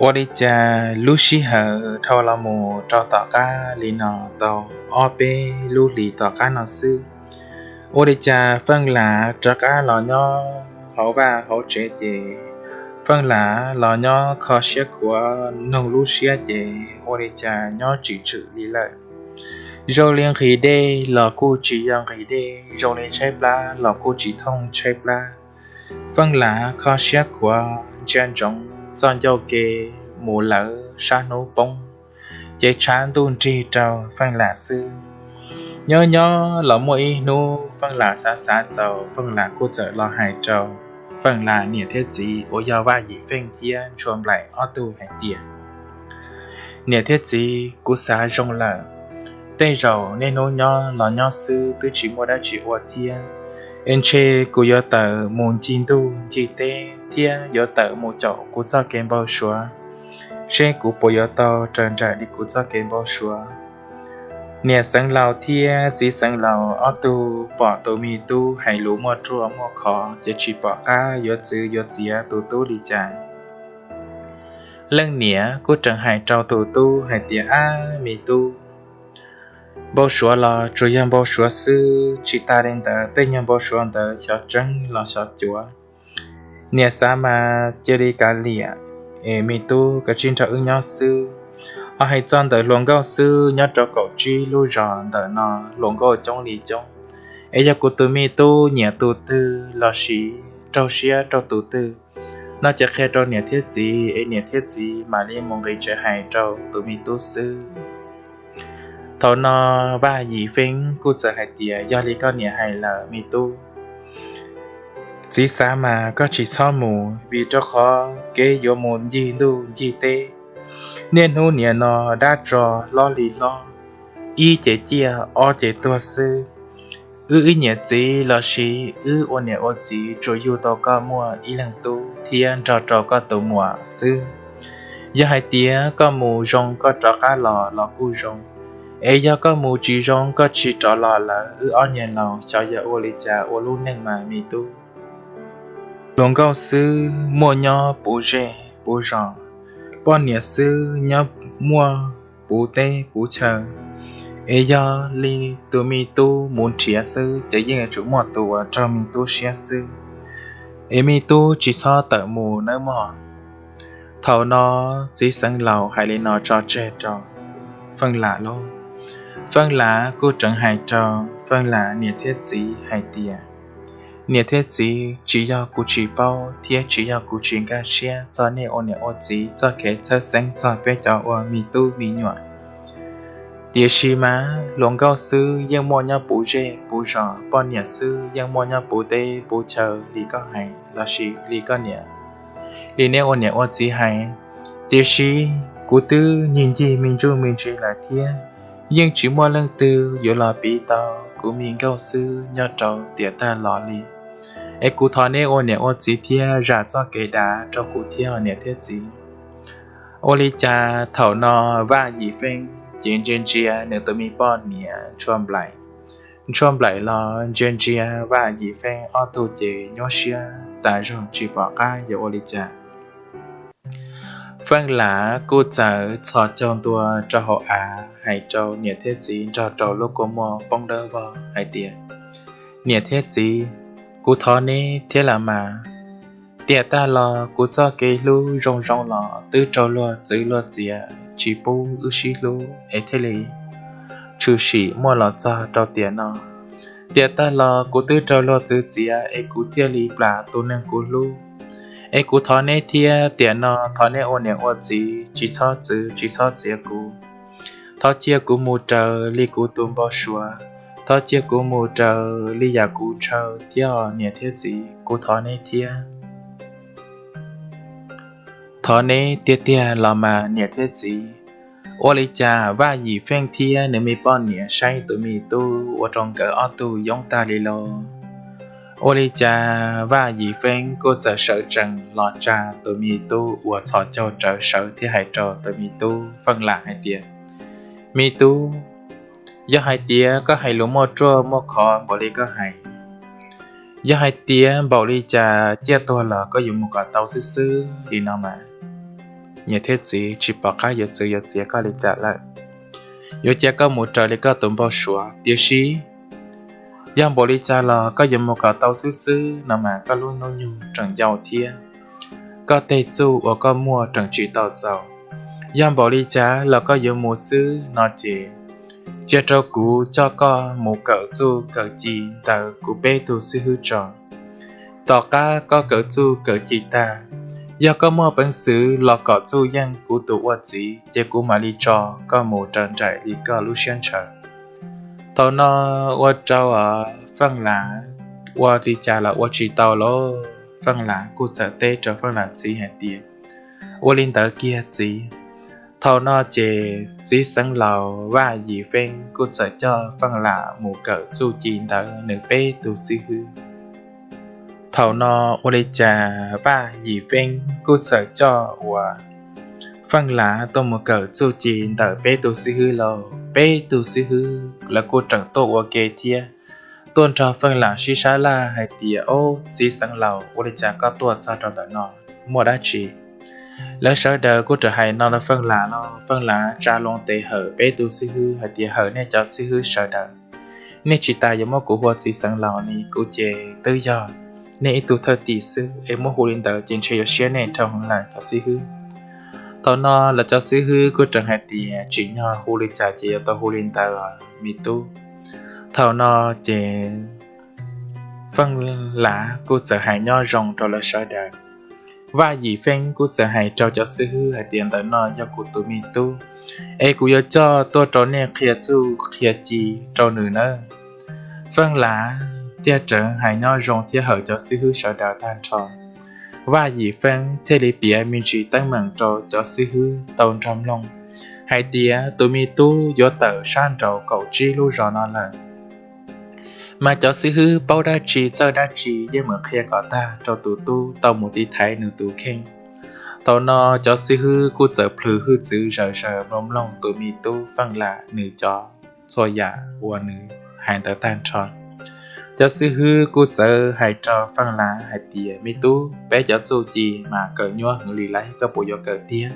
Ua li cas lub sij hawm dhau los mus rau tom qab li no tau ob peb lub hlis tom qab no xwb, ua li cas Feej Lam rov qab los nyob hauv vaj hauv tsev ces Feej Lam los nyob kho siab khuav noog lub siab ces ua li cas nyob tsis tshwm li lawm. Zoo li nqhis dej los kuj tsis yog nqhis dej, zoo li tshaib plab los kuj tsis thooj tshaib plab. Feej Lam kho siab khuav ntsia ntsoov txoj ncauj ke mus lawm sab hnub poob, ces tshav ntuj nrig rau Feej Lam xwb. Nyob nyob los muaj ib hnub Feej Lam xav xav txaus, Feej Lam kuj txawm los hais rau Feej Lam niam thiab txiv uas yog Vaj Yim Feej thiab Ntshua Nplaim ob tug hais tias, niam thiab txiv, kuv xav zoo lawm. Tej zaum niaj hnub nyob los nyob xwb twb tsis muaj dab tsi ua thiab. Es ntshe kuv yuav tawm mus ncig ntuj ncig teb thiab yuav tawm mus caum kuv txoj kev npau suav, seb kuv puas yuav tau raws nraim li kuv txoj kev npau suav. Niam xeev laus thiab txiv xeev laus ob tug pom tus me tub hais lus muaj ruaj muaj khov ces tsis pom qab yuav txwv yuav txiav tus tub li cas. Leej niam kuj tseem hais rau tus tub hais tias, ab me tub, npau suav los tsuas yog npau suav xwb, tsis tas li ntawd tej nyuag npau suav ntawd xyov tseeb los xyov cuav. Niam xav mas cia li kav liam, es me tub kav tsij nrog wb nyob xwb. Ho hais txog ntawm hluas nkauj xwb nyob rau kaum tsib lub zos ntawm no hluas nkauj coob li coob. Es yog kuv tus me tub nyiam tus twg los sis raug siab rau tus twg no ces qhia rau niam thiab txiv es niam thiab txiv mam li mus nqis tsev hais rau tus me tub xwb. Thaum no Vaj Yim Feeb kuj txawm hais tias, yog li koj niam hais lawm me tub, txiv xav mas koj tsis txhob mus, vim rau qhov kev yuav mus ncig ntuj ncig teb, niaj hnub niam no dab tso hlob li hlob, ib ces ciaj ob ces tuag xwb. Wb ib niam txiv los sis wb ua niam ua txiv tsuas yug tau koj muaj ib leeg tub thiab nrog rau koj tus muam xwb. Yog hais tias koj mus zoo koj rov qab los los kuj zoo, es yog koj mus tsis zoo koj tsis rov los lawm wb ob niag laus xyov yog ua li cas ua lub neej mas me tub. Hluas nkauj xwb muaj nyob puv zej puv zos, poj niam xwb nyob muaj puv teb puv chaw. Es yog li tus me tub mus nrhiav xwb ces yeej yuav tsum muaj tus uas raug me tub siab xwb. es me tub tsis txhob tawm mus nawb mog. Thaum no txiv xeev laus hais li no tso tseg rau Feej Lam lauj. Feej Lam kuj tseem hais rau Feej Lam niam thiab txiv hais tias, niam thiab txiv, tsis yog kuv tsis paub thiab tsis yog kuv tsis nkag siab txog nej ua niam ua txiv txoj kev txhawj xeeb txog peb cov ua me tub me nyuam. Tiam sis mas hluas nkauj xwb yeej muaj nyob puv zej puv zos, poj niam xwb yeej muaj nyob puv teb puv chaw li koj hais lossis li koj niam, li neb ua niam ua txiv hais. Tiam sis kuv twb ncig ncig me ntsuj me ntsis lawm thiab, yeej tsis muaj leej twg yuav los piv tau kuv me nkauj xwb nyob rau tiam tag los li. Es kuv thov neb ua niam ua txiv thiab zam txoj kev dav rau kuv thiab niam thiab txiv. Ua li cas thaum no Vaj Yim Feej ces ntsia ntsia nws tus me poj niam Ntsuag Nplaim. Ntsuag Nplaim los ntsia ntsia Vaj Yim Feej, ob tug ces nyuaj siab tas zog tsis pom qab yuav ua li cas. Feej Lam kuj txawm txhos caug ntua rau hauv av hais rau niam thiab txiv nrog rau lub kua muag poob dawb vog hais tias, niam thiab txiv, kuv thov neb thiab los mas. Tiam tag los kuv txoj kev hlub zoo zoo los twb raug luag txwv luag txiav tsis pub wb sib hlub es thiaj li tshwm sim muaj los txog rau tiam no. Tiam tag los kuv twb raug luag txwv txiav es kuv thiaj li plam tus neeg kuv hlub. Es kuv thov neb thiab tiam no thov neb ua niam ua txiv tsis txhob txwv tsis txhob txiav kuv. Thov cia kuv mus raws li kuv tus npau suav, thov cia kuv mus raws li yam kuv ntshaw thiab os niam thiab txiv, kuv thov neb thiab. Thov neb tiag tiag los mas niam thiab txiv. Ua li cas Vaj Yim Feej thiab nws me poj niam saib tus me tub ua rau nkawd ob tug yoob tag li lauj. Ua li cas Vaj Yim Feej kuj txawm sawv tsees los tsa tus me tub uas txhos caug rawv sawv thiab hais rau tus me tub Feej Lam hais tias, me tub, yog hais tias koj hais lus muaj ruaj muaj khov npaum li koj hais, yog hais tias npaum li cas ciaj tuag los koj yuav mus kom tau xwb xwb li no mas, niam thiab txiv tsis pom qab yuav txwv yuav txiav koj li cas lawm. Yuav cia koj mus raws li koj tus npau suav, tiam sis yog npaum li cas los koj yuav mus kom tau xwb xwb no mas koj lub hnub nyoog tseem yau thiab, koj tej txuj uas koj muaj tseem tsis tau txaus. Yog npaum li cas los koj yuav mus xwb no ces cia rau kuv coj koj mus kawm txuj kawm ci ntawm kuv peb tug xib hwb tso. Tom qab koj kawm txuj kawm ci tag, yog koj muaj peev xwm los kom txuj yeej kuv tus ua txiv ces kuv mam li tso koj mus raws nraim li koj lub siab ntshaw. Thaum no ua rau Feej Lam ua li cas los ua tsis tau lauj. Feej Lam kuj txawm teb rau Feej Lam txiv hais tias, ua li ntawd kiag txiv. Thaum no ces txiv xeev laus Vaj Yim Feej kuj txawm coj Feej Lam mus kawm txuj ci ntawm nws peb tug xib hwb. Thaum no ua li cas Vaj Yim Feej kuj txawm coj uas Feej Lam tuaj mus kawm txuj ci ntawm peb tug xib hwb lauj. Peb tug xib hwb lawv kuj tseem tuaj ua ke thiab, tuaj nrog Feej Lam sib sab laj hais tias, ob, txiv xeev laus, ua li cas koj tuaj txog rau ntawm no, muaj dab tsi? Lawv sawv daws kuj tseem hais no rau Feej Lam los Feej Lam tsa loo tes hawm peb tug xib hwb hais tias, hawm nej cov xib hwb sawv daws, nej tsis tas yuav muab kuv hu ua txiv xeev laus li, kuv ces twb yog nej ib tug thwj tim xwb es muab hu li ntawd ces ntshe yuav siab nej dhau heev lawm cov xib hwb. Thaum no lawv cov xib hwb kuj tseem hais tias, tsim nyog hu li cas ces yuav tau hu li ntawd me tub. Thaum no ces Feej Lam kuj txawm hais nyob zoo rau lawv sawv daws. Vaj Yim Feej kuj txawm hais rau cov xib hwb hais tias, ntawm no yog kuv tus me tub, es kuv yuav coj tuaj rau nej qhia txuj qhia ci rau nws nawb. Feej Lam thiaj tseem hais nyob zoo thiab hawm cov xib hwb sawv daws tag nrho. Vaj Yim Feej thiaj li piav me ntsis teeb meem rau cov xib hwb tau nrog mloog hais tias tus me tub yuav tawm sab nraud kaum tsib lub zos no lawm. Mas cov xib hwb paub dab tsi txawj dab tsi yeej meem qhia kom tag rau tus tub tau mus tiv thaiv nws tus kheej. Thaum no cov xib hwb kuj txawm plhws hwj txwv zaws zaws mloog mloog tus me tub Feej Lam nws cov txhua yam uas nws hais ntawd tag nrho. Cov xib hwb kuj txawm hais rau Feej Lam hais tias, me tub, peb cov txuj ci mas kawm nyuaj heev li lauj, koj puas yuav kawm tiag?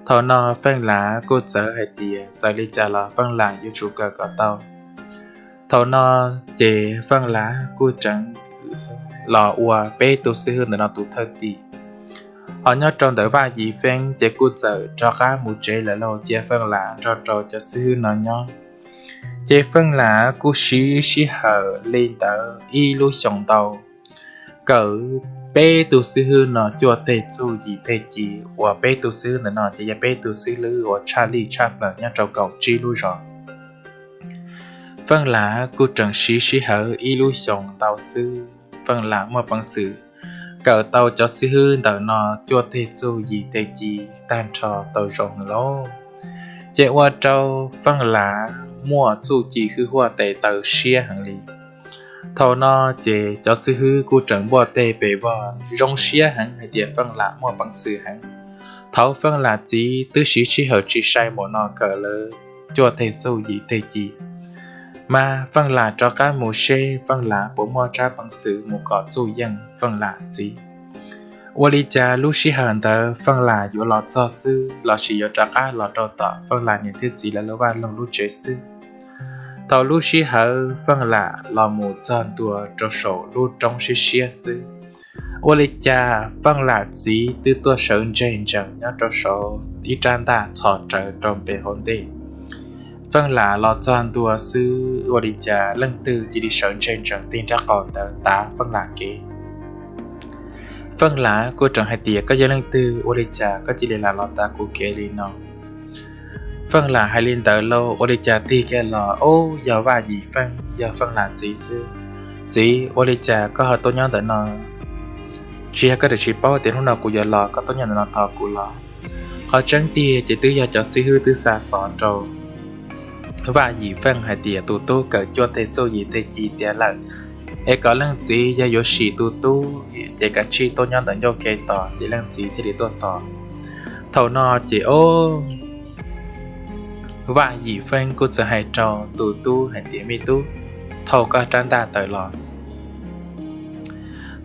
Thaum no Feej Lam kuj txawm hais tias txawm li cas los Feej Lam yuav tsum kawm kom tau. Thaum no ces Feej Lam kuj tseem los ua peb tug xib hwb ntawm no tus thwj tim. Ho nyob rau ntawm Vaj Yim Feeb ces kuj txawm rov qab mus tsev lawm lauj, cia Feej Lam nrog rau cov xib hwb no nyob. Ces Feej Lam kuj siv sij hawm li ntawd ib lub xyoos ntau, kawm peb tug xib hwb no cuaj teg txuj yim teg ci, uas peb tug xib hwb ntawm no ces yog peb tug xib hwb uas tshaj lij tshaj plaws nyob rau kaum tsib lub zos. Feej Lam kuj tseem siv sij hawm ib lub xyoos ntau xwb, Feej Lam muaj peev xwm kawm tau cov xib hwb ntawm no cuaj teg txuj yim teg ci tag nrho tau zoo heev lauj. Ces ua rau Feej Lam muaj txuj ci hwj huaj tes taw siab heev li. Thaum no ces cov xib hwb kuj tseem npuaj teg pes vog zoo siab heev hais tias Feej Lam muaj peev xwm heev. Thaum Feej Lam txiv twb siv sij hawm tsis sai npaum no kawm lawv cuaj teg txuj yim teg ci, mas Feej Lam rov qab mus seb Feej Lam puas muaj tsab peev xwm mus kom txuj yeej Feej Lam txiv. Ua li cas lub sij hawm ntawd Feej Lam yuav los txog xwb lossis yuav rov qab los rau tom Feej Lam niam thiab txiv lawv lub vaj loog lub tsev xwb, thaum lub sij hawm Feej Lam los mus txog ntua rau saum lub roob siab siab xwb, ua li cas Feej Lam txiv twb tuaj sawv ntseg ntsees nyob rau saum ib rab ntaj txhos rawv rau pem hauv ntej. Feej Lam los txog ntua xwb ua li cas leej twg cia li sawv ntseg ntsees tig nraub qaum ntawd tav Feej Lam kev. Feej Lam kuj tseem hais tias, koj yog leej twg ua li cas koj cia li lam los tav kuv kev li no? Feej Lam hais li ntawd lauj, ua li cas tig kiag los, ub, yog Vaj Yim Feej, yog Feej Lam txiv xwb. Txiv, ua li cas koj ho tuaj nyob ntawm no? Tsis yog koj tsis paub tias hnub no kuv yuav los koj tuaj nyob ntawm no tos kuv los? Qhov tseeb tiag ces twb yog cov xib hwb twb xa xov rau Vaj Yim Feej hais tias tus tub kawm cuaj teg txuj yim teg ci tiav lawm, es kom leej txiv yog yuav sim tus tub ces kav tsij tuaj nyob ntawm ncauj ke tos, ces leej txiv thiaj li tuaj tos. Thaum no ces, o, Vaj Yim Feej kuj txawm hais rau tus tub hais tias, me tub, thauj koj rab ntaj tawm los.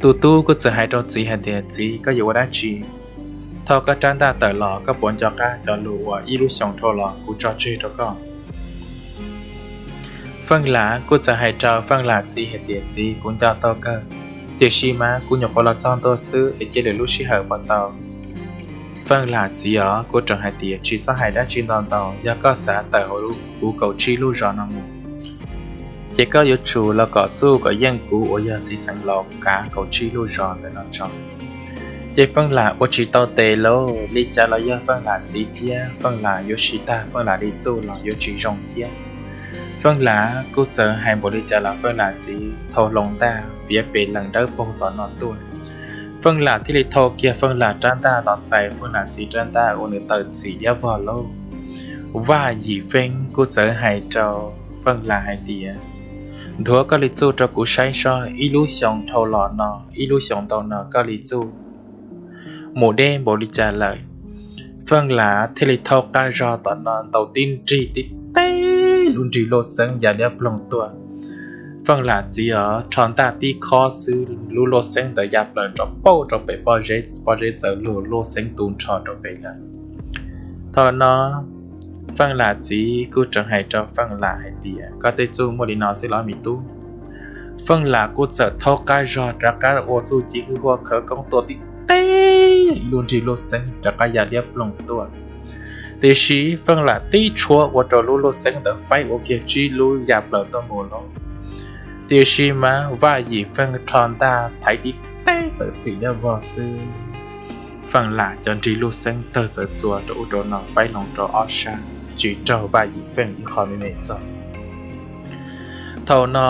Tus tub kuj txawm hais rau txiv hais tias, txiv, koj yuav ua dab tsi? Thauj koj rab ntaj tawm los, koj puas nco qab cov lus uas ib lub xyoos dhau los kuv tso tseg rau koj? Feej Lam kuj txawm hais rau Feej Lam txiv hais tias, txiv, kuv nco tau kawg, tiam sis mas kuv nyuam qhuav los txog ntua xwb es cia lwm lub sij hawm puas tau? Feej Lam txiv os, kuv tseem hais tias, tsis txhob hais dab tsi ntau ntau, yog koj xav tawm hauv kuv kaum tsib lub zos no mus, ces koj yuav tsum los kom txuj kom yeej kuv uas yog txiv xeev laus kav kaum tsib lub zos ntawm no tso. Ces Feej Lam ua tsis tau tes lauj, li cas los yog Feej Lam txiv thiab, Feej Lam yuav siv tag Feej Lam li txuj los yuav tsis zoo thiab. Feej Lam kuj txawm hais npaum li cas los Feej Lam txiv thau hlo ntaj fiav pes lees dawb paug tom no tuaj. Feej Lam thiaj li thau kiag Feej Lam rab ntaj los txais Feej Lam txiv rab ntaj ua nws tawm txim liab vog lauj. Vaj Yim Feej kuj txawm hais rau Feej Lam hais tias, nthuav koj li txuj rau kuv saib seb ib lub xyoos dhau los no, ib lub xyoos ntau no koj li txuj mus deb npaum li cas lawm. Feej Lam thiaj li thau qab zog tom no ntaus tib nrig tib teg, lub nrig luj xeeb ya liab ploog tuaj. Feej Lam txiv os, rho ntaj tib khob xwb, lub luj xeeb ntawd ya plaws rau pauj rau pem pob zeb, pob zeb txawm lug luj xeeb tu nrho rau pem lawm. Thaum no Feej Lam txiv kuj tseem hais rau Feej Lam hais tias, koj tej txuj muaj li no xwb los me tub? Feej Lam kuj txawm thau qab zog rov qab ua txuj ci hwj huaj khawv koob tuaj tib teg, lub nrig luj xeeb rov qab ya liab ploog tuaj. Tiam sis Feej Lam tib tshuab ua rau lub luj xeeb ntawd faib ua kiag tsib lub ya plaws tuaj mus lauj. Tiam sis mas Vaj Yim Feej rho ntaj thaiv tib teg tawm txim liab vog xwb, Feej Lam cov nrig luj xeeb tawg txawv txuas rau ub rau no faib loo rau ob sab, tsis raug Vaj Yim Feej ib qho me me txog. Thaum no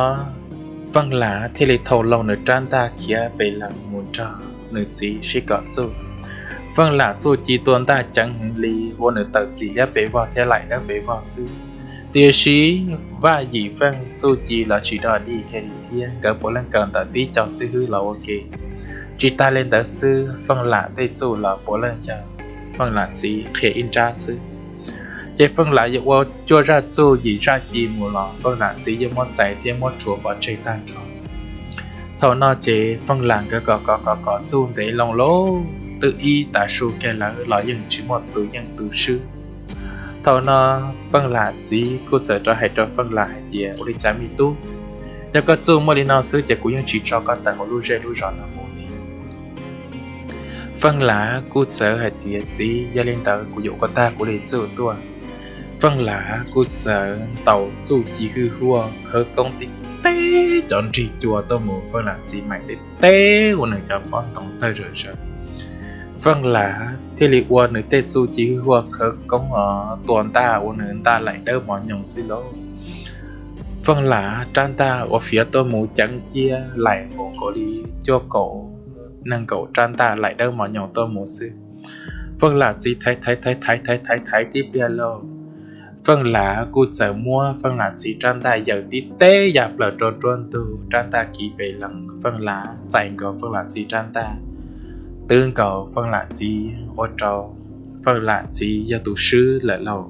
Feej Lam thiaj li thau hlo nws rab ntaj khiav pes lees mus nrog nws txiv sib kom txuj. Feej Lam txuj ci tua ntaj ceev heev li, ua nws tawm txim liab pes vog thiab laim liab pes vog xwb. Tiam sis Vaj Yim Feej txuj ci los tsis dog dig kiag li thiab, nkawd puav leej kawm ntawm tib co xib hwb los ua ke. Tsis tas li ntawd xwb, Feej Lam tej txuj los puav leej yog Feej Lam txiv qhia ib nrab xwb. Ces Feej Lam yuav ua cuaj zaj txuj yim zaj ci mus los Feej Lam txiv yeej muab txais thiab muab rhuav pov tseg tag nrho. Thaum no ces Feej Lam nkawd kom kom kom kom txuj ntev loo lauj, twb ib tav su kiag lawm los yeej tsis muaj tus yeej tus swb. Thaum no Feej Lam txiv kuj txawm rov hais rau Feej Lam hais tias, ua li cas me tub, Yog koj txuj muaj li no xwb ces kuv yeej tsis tso koj tawm hauv lub zej lub zos no mus li. Feej Lam kuj txawm hais tias, Txiv, yog li ntawd kuv yuam koj tag kuv li txuj tuaj. Feej Lam kuj txawm ntaus txuj ci hwj huaj khawv koob tib teb cov nrig cua tuaj mus Feej Lam txiv maim tib teb ua nws cov pob ntoo tawg zom zaws. Feej Lam thiaj li ua nws tej txuj ci hwj huaj khawv koob os tua ntaj ua nws ntaj laim dawb mos nyoos xwb lauj. Feej Lam rab ntaj uas fiav tuaj mus ceev ciaj laim mus nkaus li cuaj kaum nees nkaum rab ntaj laim dawb mos nyoos tuaj mus xwb. Feej Lam txiv thaiv thaiv thaiv thaiv thaiv thaiv thaiv tib pliag lauj, Feej Lam kuj txawm muab Feej Lam txiv rab ntaj yaws tib teb ya plaws rau nruab ntug, rab ntaj kiv pes lees, Feej Lam txais nkaus Feej Lam txiv rab ntaj, twb nkaus Feej Lam txiv ua rau Feej Lam txiv yog tus swb lawm lauj.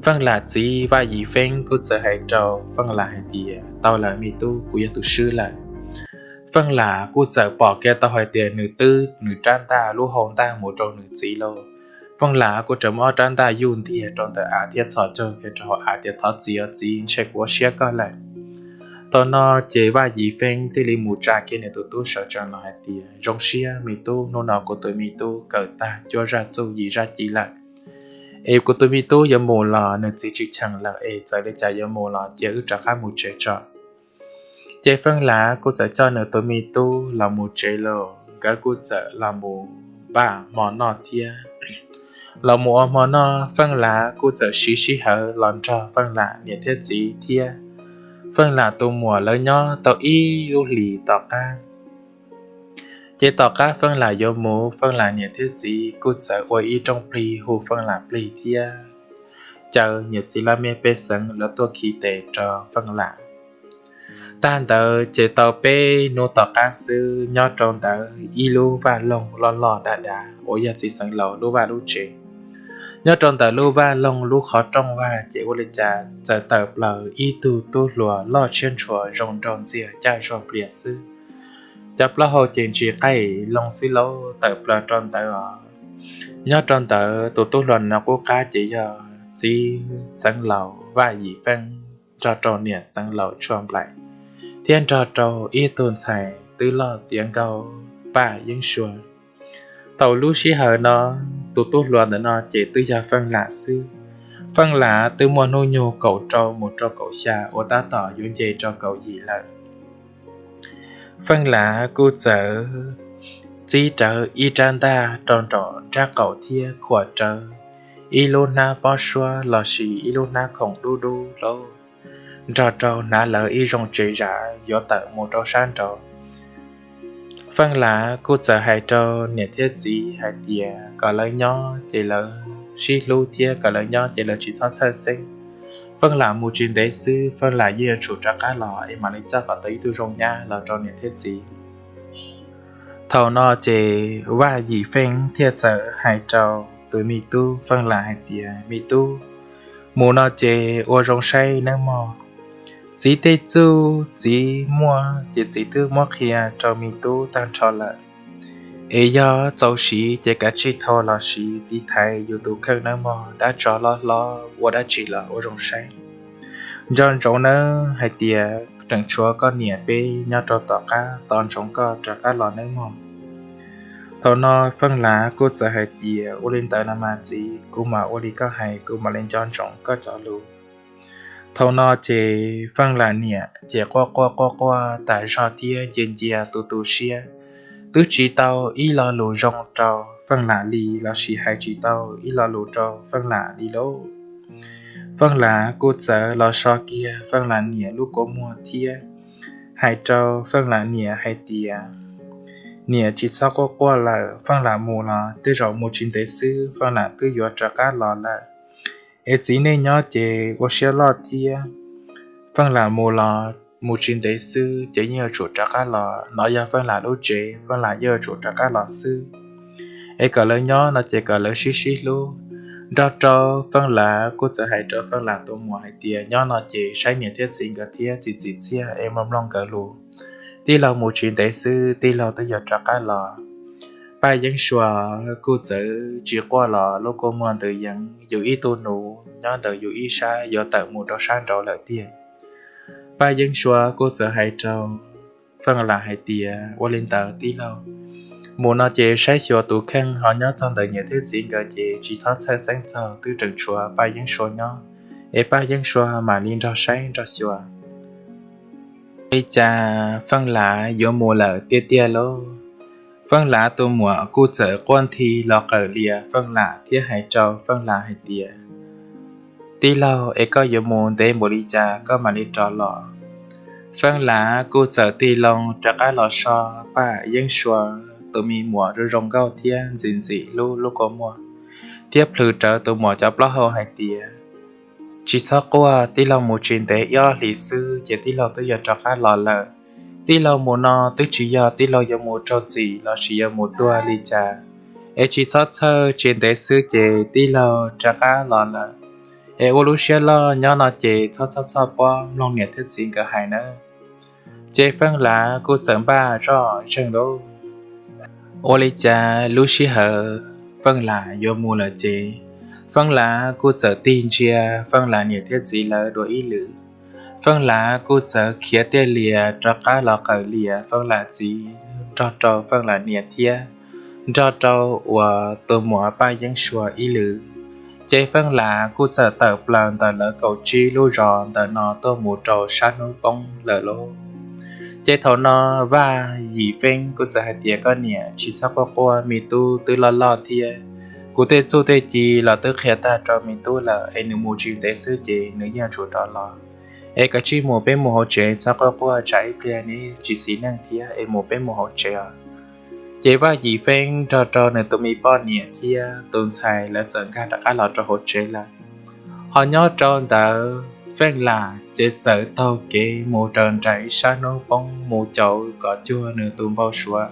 Feej Lam txiv Vaj Yim Feeb kuj txawm hais rau Feej Lam hais tias, Tau lawm me tub, kuv yog tus swb lawm. Feej Lam kuj txawm pom kiag tau hais tias nws twb nws rab ntaj lub hau ntaj mus rau nws txiv lauj. Feej Lam kuj tseem muab ob rab ntaj yuj ntiag rau ntawm av thiab txhos caug kiag rau hauv av tias, Thov txiv os txiv, ntshe kuv ua siab koj lawm. Thaum no ces Vaj Yim Feeb thiaj li mus tsa kiag nws tus tub sawv tsees los hais tias, Zoo siab me tub, hnub no kuv tus me tub kawm tag cuaj zaj txuj yim zaj ci lawm, es kuv tus me tub yuav mus los nws txiv tsis cheem lawm es txawm li cas yuav mus los cia wb rov qab mus tsev tso. Ces Feej Lam kuj txawm coj nws tus me tub los mus tsev lauj, nkawd kuj txawm los mus npaj hmo noj thiab. Los mus ua hmo noj, Feej Lam kuj txawm siv sij hawm los nrog Feej Lam niam thiab txiv thiab Feej Lam tus muam lawv nyob tau ib lub hlis tom qab. Ces tom qab Feej Lam yuav mus, Feej Lam niam thiab txiv kuj txawm ua ib rooj plig hu Feej Lam plig thiab caw niam txiv laj mej pej xeem lawv tuaj khi tes rau Feej Lam. Tag ntawd ces tau peb hnub tom qab xwb, nyob rau ntawd ib lub vaj loog loj loj dav dav uas yog txiv xeev laus lub vaj lub tsev. Nyob rau ntawm lub vaj loog lub qhov rooj vag ces ua li cas txawm tawm plaws ib tug tub hluas loj tshiab ntshua zoo nraug ntxiag caj zuag plias xwb. Cov plaub hau ces ntsis qaij loo xwb lauj, tawm plaws rau ntawd os. Nyob rau ntawd tus tub hluas no qub qab ces yog txiv xeev laus Vaj Yim Feeb nrog rau niam xeev laus Tshuaj Nplaim, thiab nrog rau ib tug ntxhais twb loj tiav nkaus Paj Yeeb Sua. Thaum lub sij hawm no, tus tub hluas ntawm no ces twb yog Feej Lam xwb. Feej Lam twb muaj hnub nyoog kaum rau mus rau kaum xya uas tab tom yuav nce rau kaum yim lawm. Feej Lam kuj txawm txib rawv ib rab ntaj rau nraum nrab qaum thiab khuam rawv ib lub hnab pob suab lossis ib lub hnab khoom dub dub hlo nrog rau hnav lawv ib zoo tsev zam yuav tawm mus rau sab nraud. Feej Lam kuj txawm hais rau niam thiab txiv hais tias kom lawv nyob ces lawv sib hlub thiab kom lawv nyob ces lawv tsis txhob txhawj xeeb. Feej Lam mus tsis ntev xwb Feej Lam yeej yuav tsum rov qab los es mam li coj kom tau ib tug zoo nyab los rau niam thiab txiv. Thaum no ces Vaj Yim Feeb thiaj txawm hais rau tus me tub Feej Lam hais tias, Me tub, mus no ces ua zoo saib nawb mog. Txiv tej txuj txiv muaj ces txiv twb muab qhia rau me tub tag nrho lawm. Es yog txaus siv ces kav tsij thau los siv tiv thaiv yus tus kheej nawb mog, dab tsov loj hlob ua dab tsi los ua zoo saib. Nco ntsoov nawb hais tias tseem tshuav koj niam peb nyob rau tom qab tos ntsoov koj rov qab los nawb mog. Thaum no Feej Lam kuj txawm hais tias, Ua li ntawd los mas txiv, kuv mam ua li koj hais, kuv mam li nco ntsoov koj cov lus. Thaum no ces Feej Lam niam ces quaj quaj quaj quaj tas zog thiab ncia ncia tu tu siab, twb tsis tau ib lo lus zoo rau Feej Lam li lossis hais tsis tau ib lo lus rau Feej Lam li lauj. Feej Lam kuj txawm los so kiag Feej Lam niam lub kua muag thiab hais rau Feej Lam niam hais tias, Niam tsis txhob quaj quaj lawm, Feej Lam mus los tej zaum mus tsis ntev xwb Feej Lam twb yuav rov qab los lawm. Es txiv nej nyob ces ua siab loj thiab, Feej Lam mus los mus tsis ntev xwb ces yeej yuav tsum rov qab los, no yog Feej Lam lub tsev, Feej Lam yeej yuav tsum rov qab los xwb. Es kom lawv nyob no ces kom lawv sib sib hlub. Nrog rau Feej Lam kuj txawm hais rau Feej Lam tus muam hais tias, Nyob no ces saib niam thiab txiv nkawd thiab txiv txiv txiaj es mloog mloog nkawd lus. Tij laug mus tsis ntev xwb tij laug twb yuav rov qab los. Paj Yeeb Sua kuj txawm tsis quaj los lub kua muag ntws yees, yus ib tug nus nyob ntawm yus ib sab yuav tawm mus rau sab nraud lawm tiag. Paj Yeeb Sua kuj txawm hais rau Feej Lam hais tias, ua li ntawd tij laug, mus no ces saib xyuas tus kheej ho nyob txog ntawm niam thiab txiv nkawd ces tsis txhob txhawj xeeb txog, twb tseem tshuav Paj Yeeb Sua nyob, es Paj Yeeb Sua mam li nrog saib nrog xyuas. Ua li cas Feej Lam yuav mus lawm tiag tiag lauj. Feej Lam tus muam kuj txawm quaj nthi los qawm lias Feej Lam thiab hais rau Feej Lam hais tias, tij laug, es koj yuav mus ntev npaum li cas koj mam li rov los? Feej Lam kuj txawm tig loo rov qab los so Paj Yeeb Sua tus me muam zoo zoo nkauj thiab ntxim ntxim hlub lub kua muag, thiab plhws rawv tus muam cov plaub hau hais tias, tsis txhob quaj, tij laug mus tsis ntev ib ob hlis xwb ces tij laug twb yuav rov qab los lawm. Tij laug mus no twb tsis yog tij laug yuav mus raug txim lossis yuav mus tuag li cas, es tsis txhob txhawj, tsis ntev xwb ces tij laug rov qab los lawm. Es ua lub siab loj nyob no ces txhob txhob txhob pob, mloog niam thiab txiv nkawd hais nawb. Ces Feej Lam kuj txawm npaj zoj zeeg lauj. Ua li cas lub sij hawm Feej Lam yuav mus lawm ces Feej Lam kuj txawm tig ntsia Feej Lam niam thiab txiv lawv dua ib lwm. Feej Lam kuj txawm khiav tiaj lias rov qab los qawm lias Feej Lam txiv nrog rau Feej Lam niam thiab nrog rau uas tus muam Paj Yeeb Sua ib lwm. Ces Feej Lam kuj txawm tawm plaws ntawm lawv kaum tsib lub zos ntawm no tuaj mus rau sab hnub poob lawm lauj. Ces thaum no Vaj Yim Feeb kuj txawm hais tias, koj niam, tsis txhob quaj quaj, me tub twb loj loj thiab. Kuv tej txuj tej ci los twb qhia tag rau me tub lawm, es nws mus tsis ntev xwb ces nws yeej yuav tsum rov los. Es kav tsij mus, peb mus hauv tsev, txhob quaj quaj, tsam ib pliag neb tsis xis neej thiab, es mus, peb mus hauv tsev os. Ces Vaj Yim Feeb nrog rau nws tus me poj niam thiab tus ntxhais lawv txawm nkag rov qab los rau hauv tsev lawm. Ho nyob rau ntawd Feej Lam ces txawm taug kev mus raws nraim sab hnub poob mus caum kom cuag nws tus npau suav,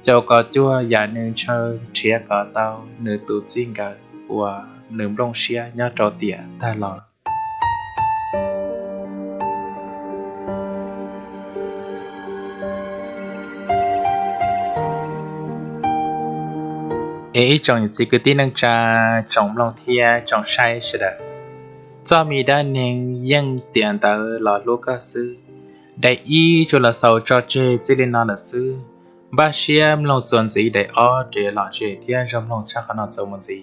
caum kom cuag yam nws ntshaw nrhiav kom tau nws tus txij nkawm uas nws nplooj siab nyob rau tiam tag los. Es ib tsoom niam txiv kwv tij neej tsa, tsoom mloog thiab tsoom saib sawv daws, txoj me dab neeg Yeej Tiam Ntawv Los Hlub Koj Xwb, daim ib tsuas los xaus tso tseg txij li no lawm xwb. Npaj siab mloog txuas ntxiv daim ob rov los zem thiab zoo mloog tshaj qhov no txuas mus ntxiv.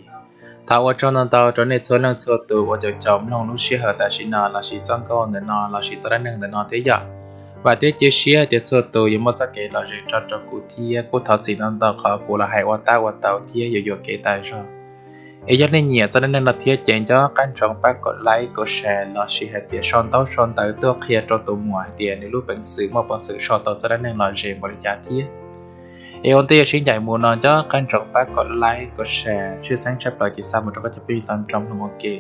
Thov ua tsaug ntau ntau rau nej txhua leej txhua tus uas caum caum mloog lub sij hawm tam sim no lossis txoj nkauj ntawm no lossis txoj dab neeg ntawm no thiab yom. Vam thiab cia siab tias txhua tus yuav muaj txoj kev lom zem rau rau kuv thiab kuj thov txim ntau ntau qhov kuv los hais ua tab ua tau thiab yuam yuam kev tas zog. Es yog nej nyiam txoj dab neeg no thiab ces nco qab ntsoov pab kom like kom share lossis hais tias sau ntaub sau ntawv tuaj qhia rau tus muam hais tias nws lub peev xwm muaj peev xwm sau tau txoj dab neeg lom zem npaum li cas thiab. Es ua ntej yuav sib ncaim mus no nco qab ntsoov pab kom like kom share, tshwj xeeb tshaj plaws ces xa mus rau koj cov phooj ywg tau nrog mloog ua ke.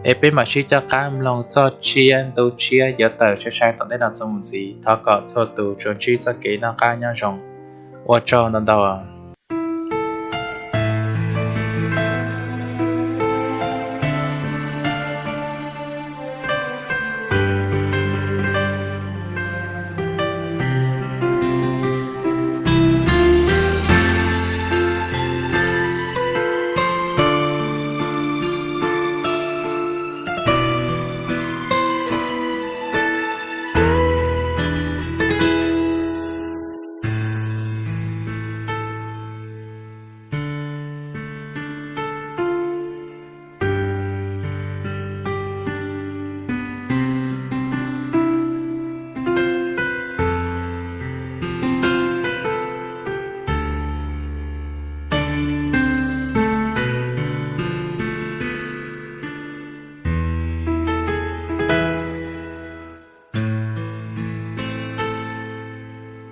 Es peb mam sib coj qab mloog txoj tshiab ntu tshiab yuav tawm sai sai tom ntej no txuas mus ntxiv. Thov kom txhua tus tsuas ntsib txoj kev noj qab nyob zoo. Ua tsaug ntau ntau.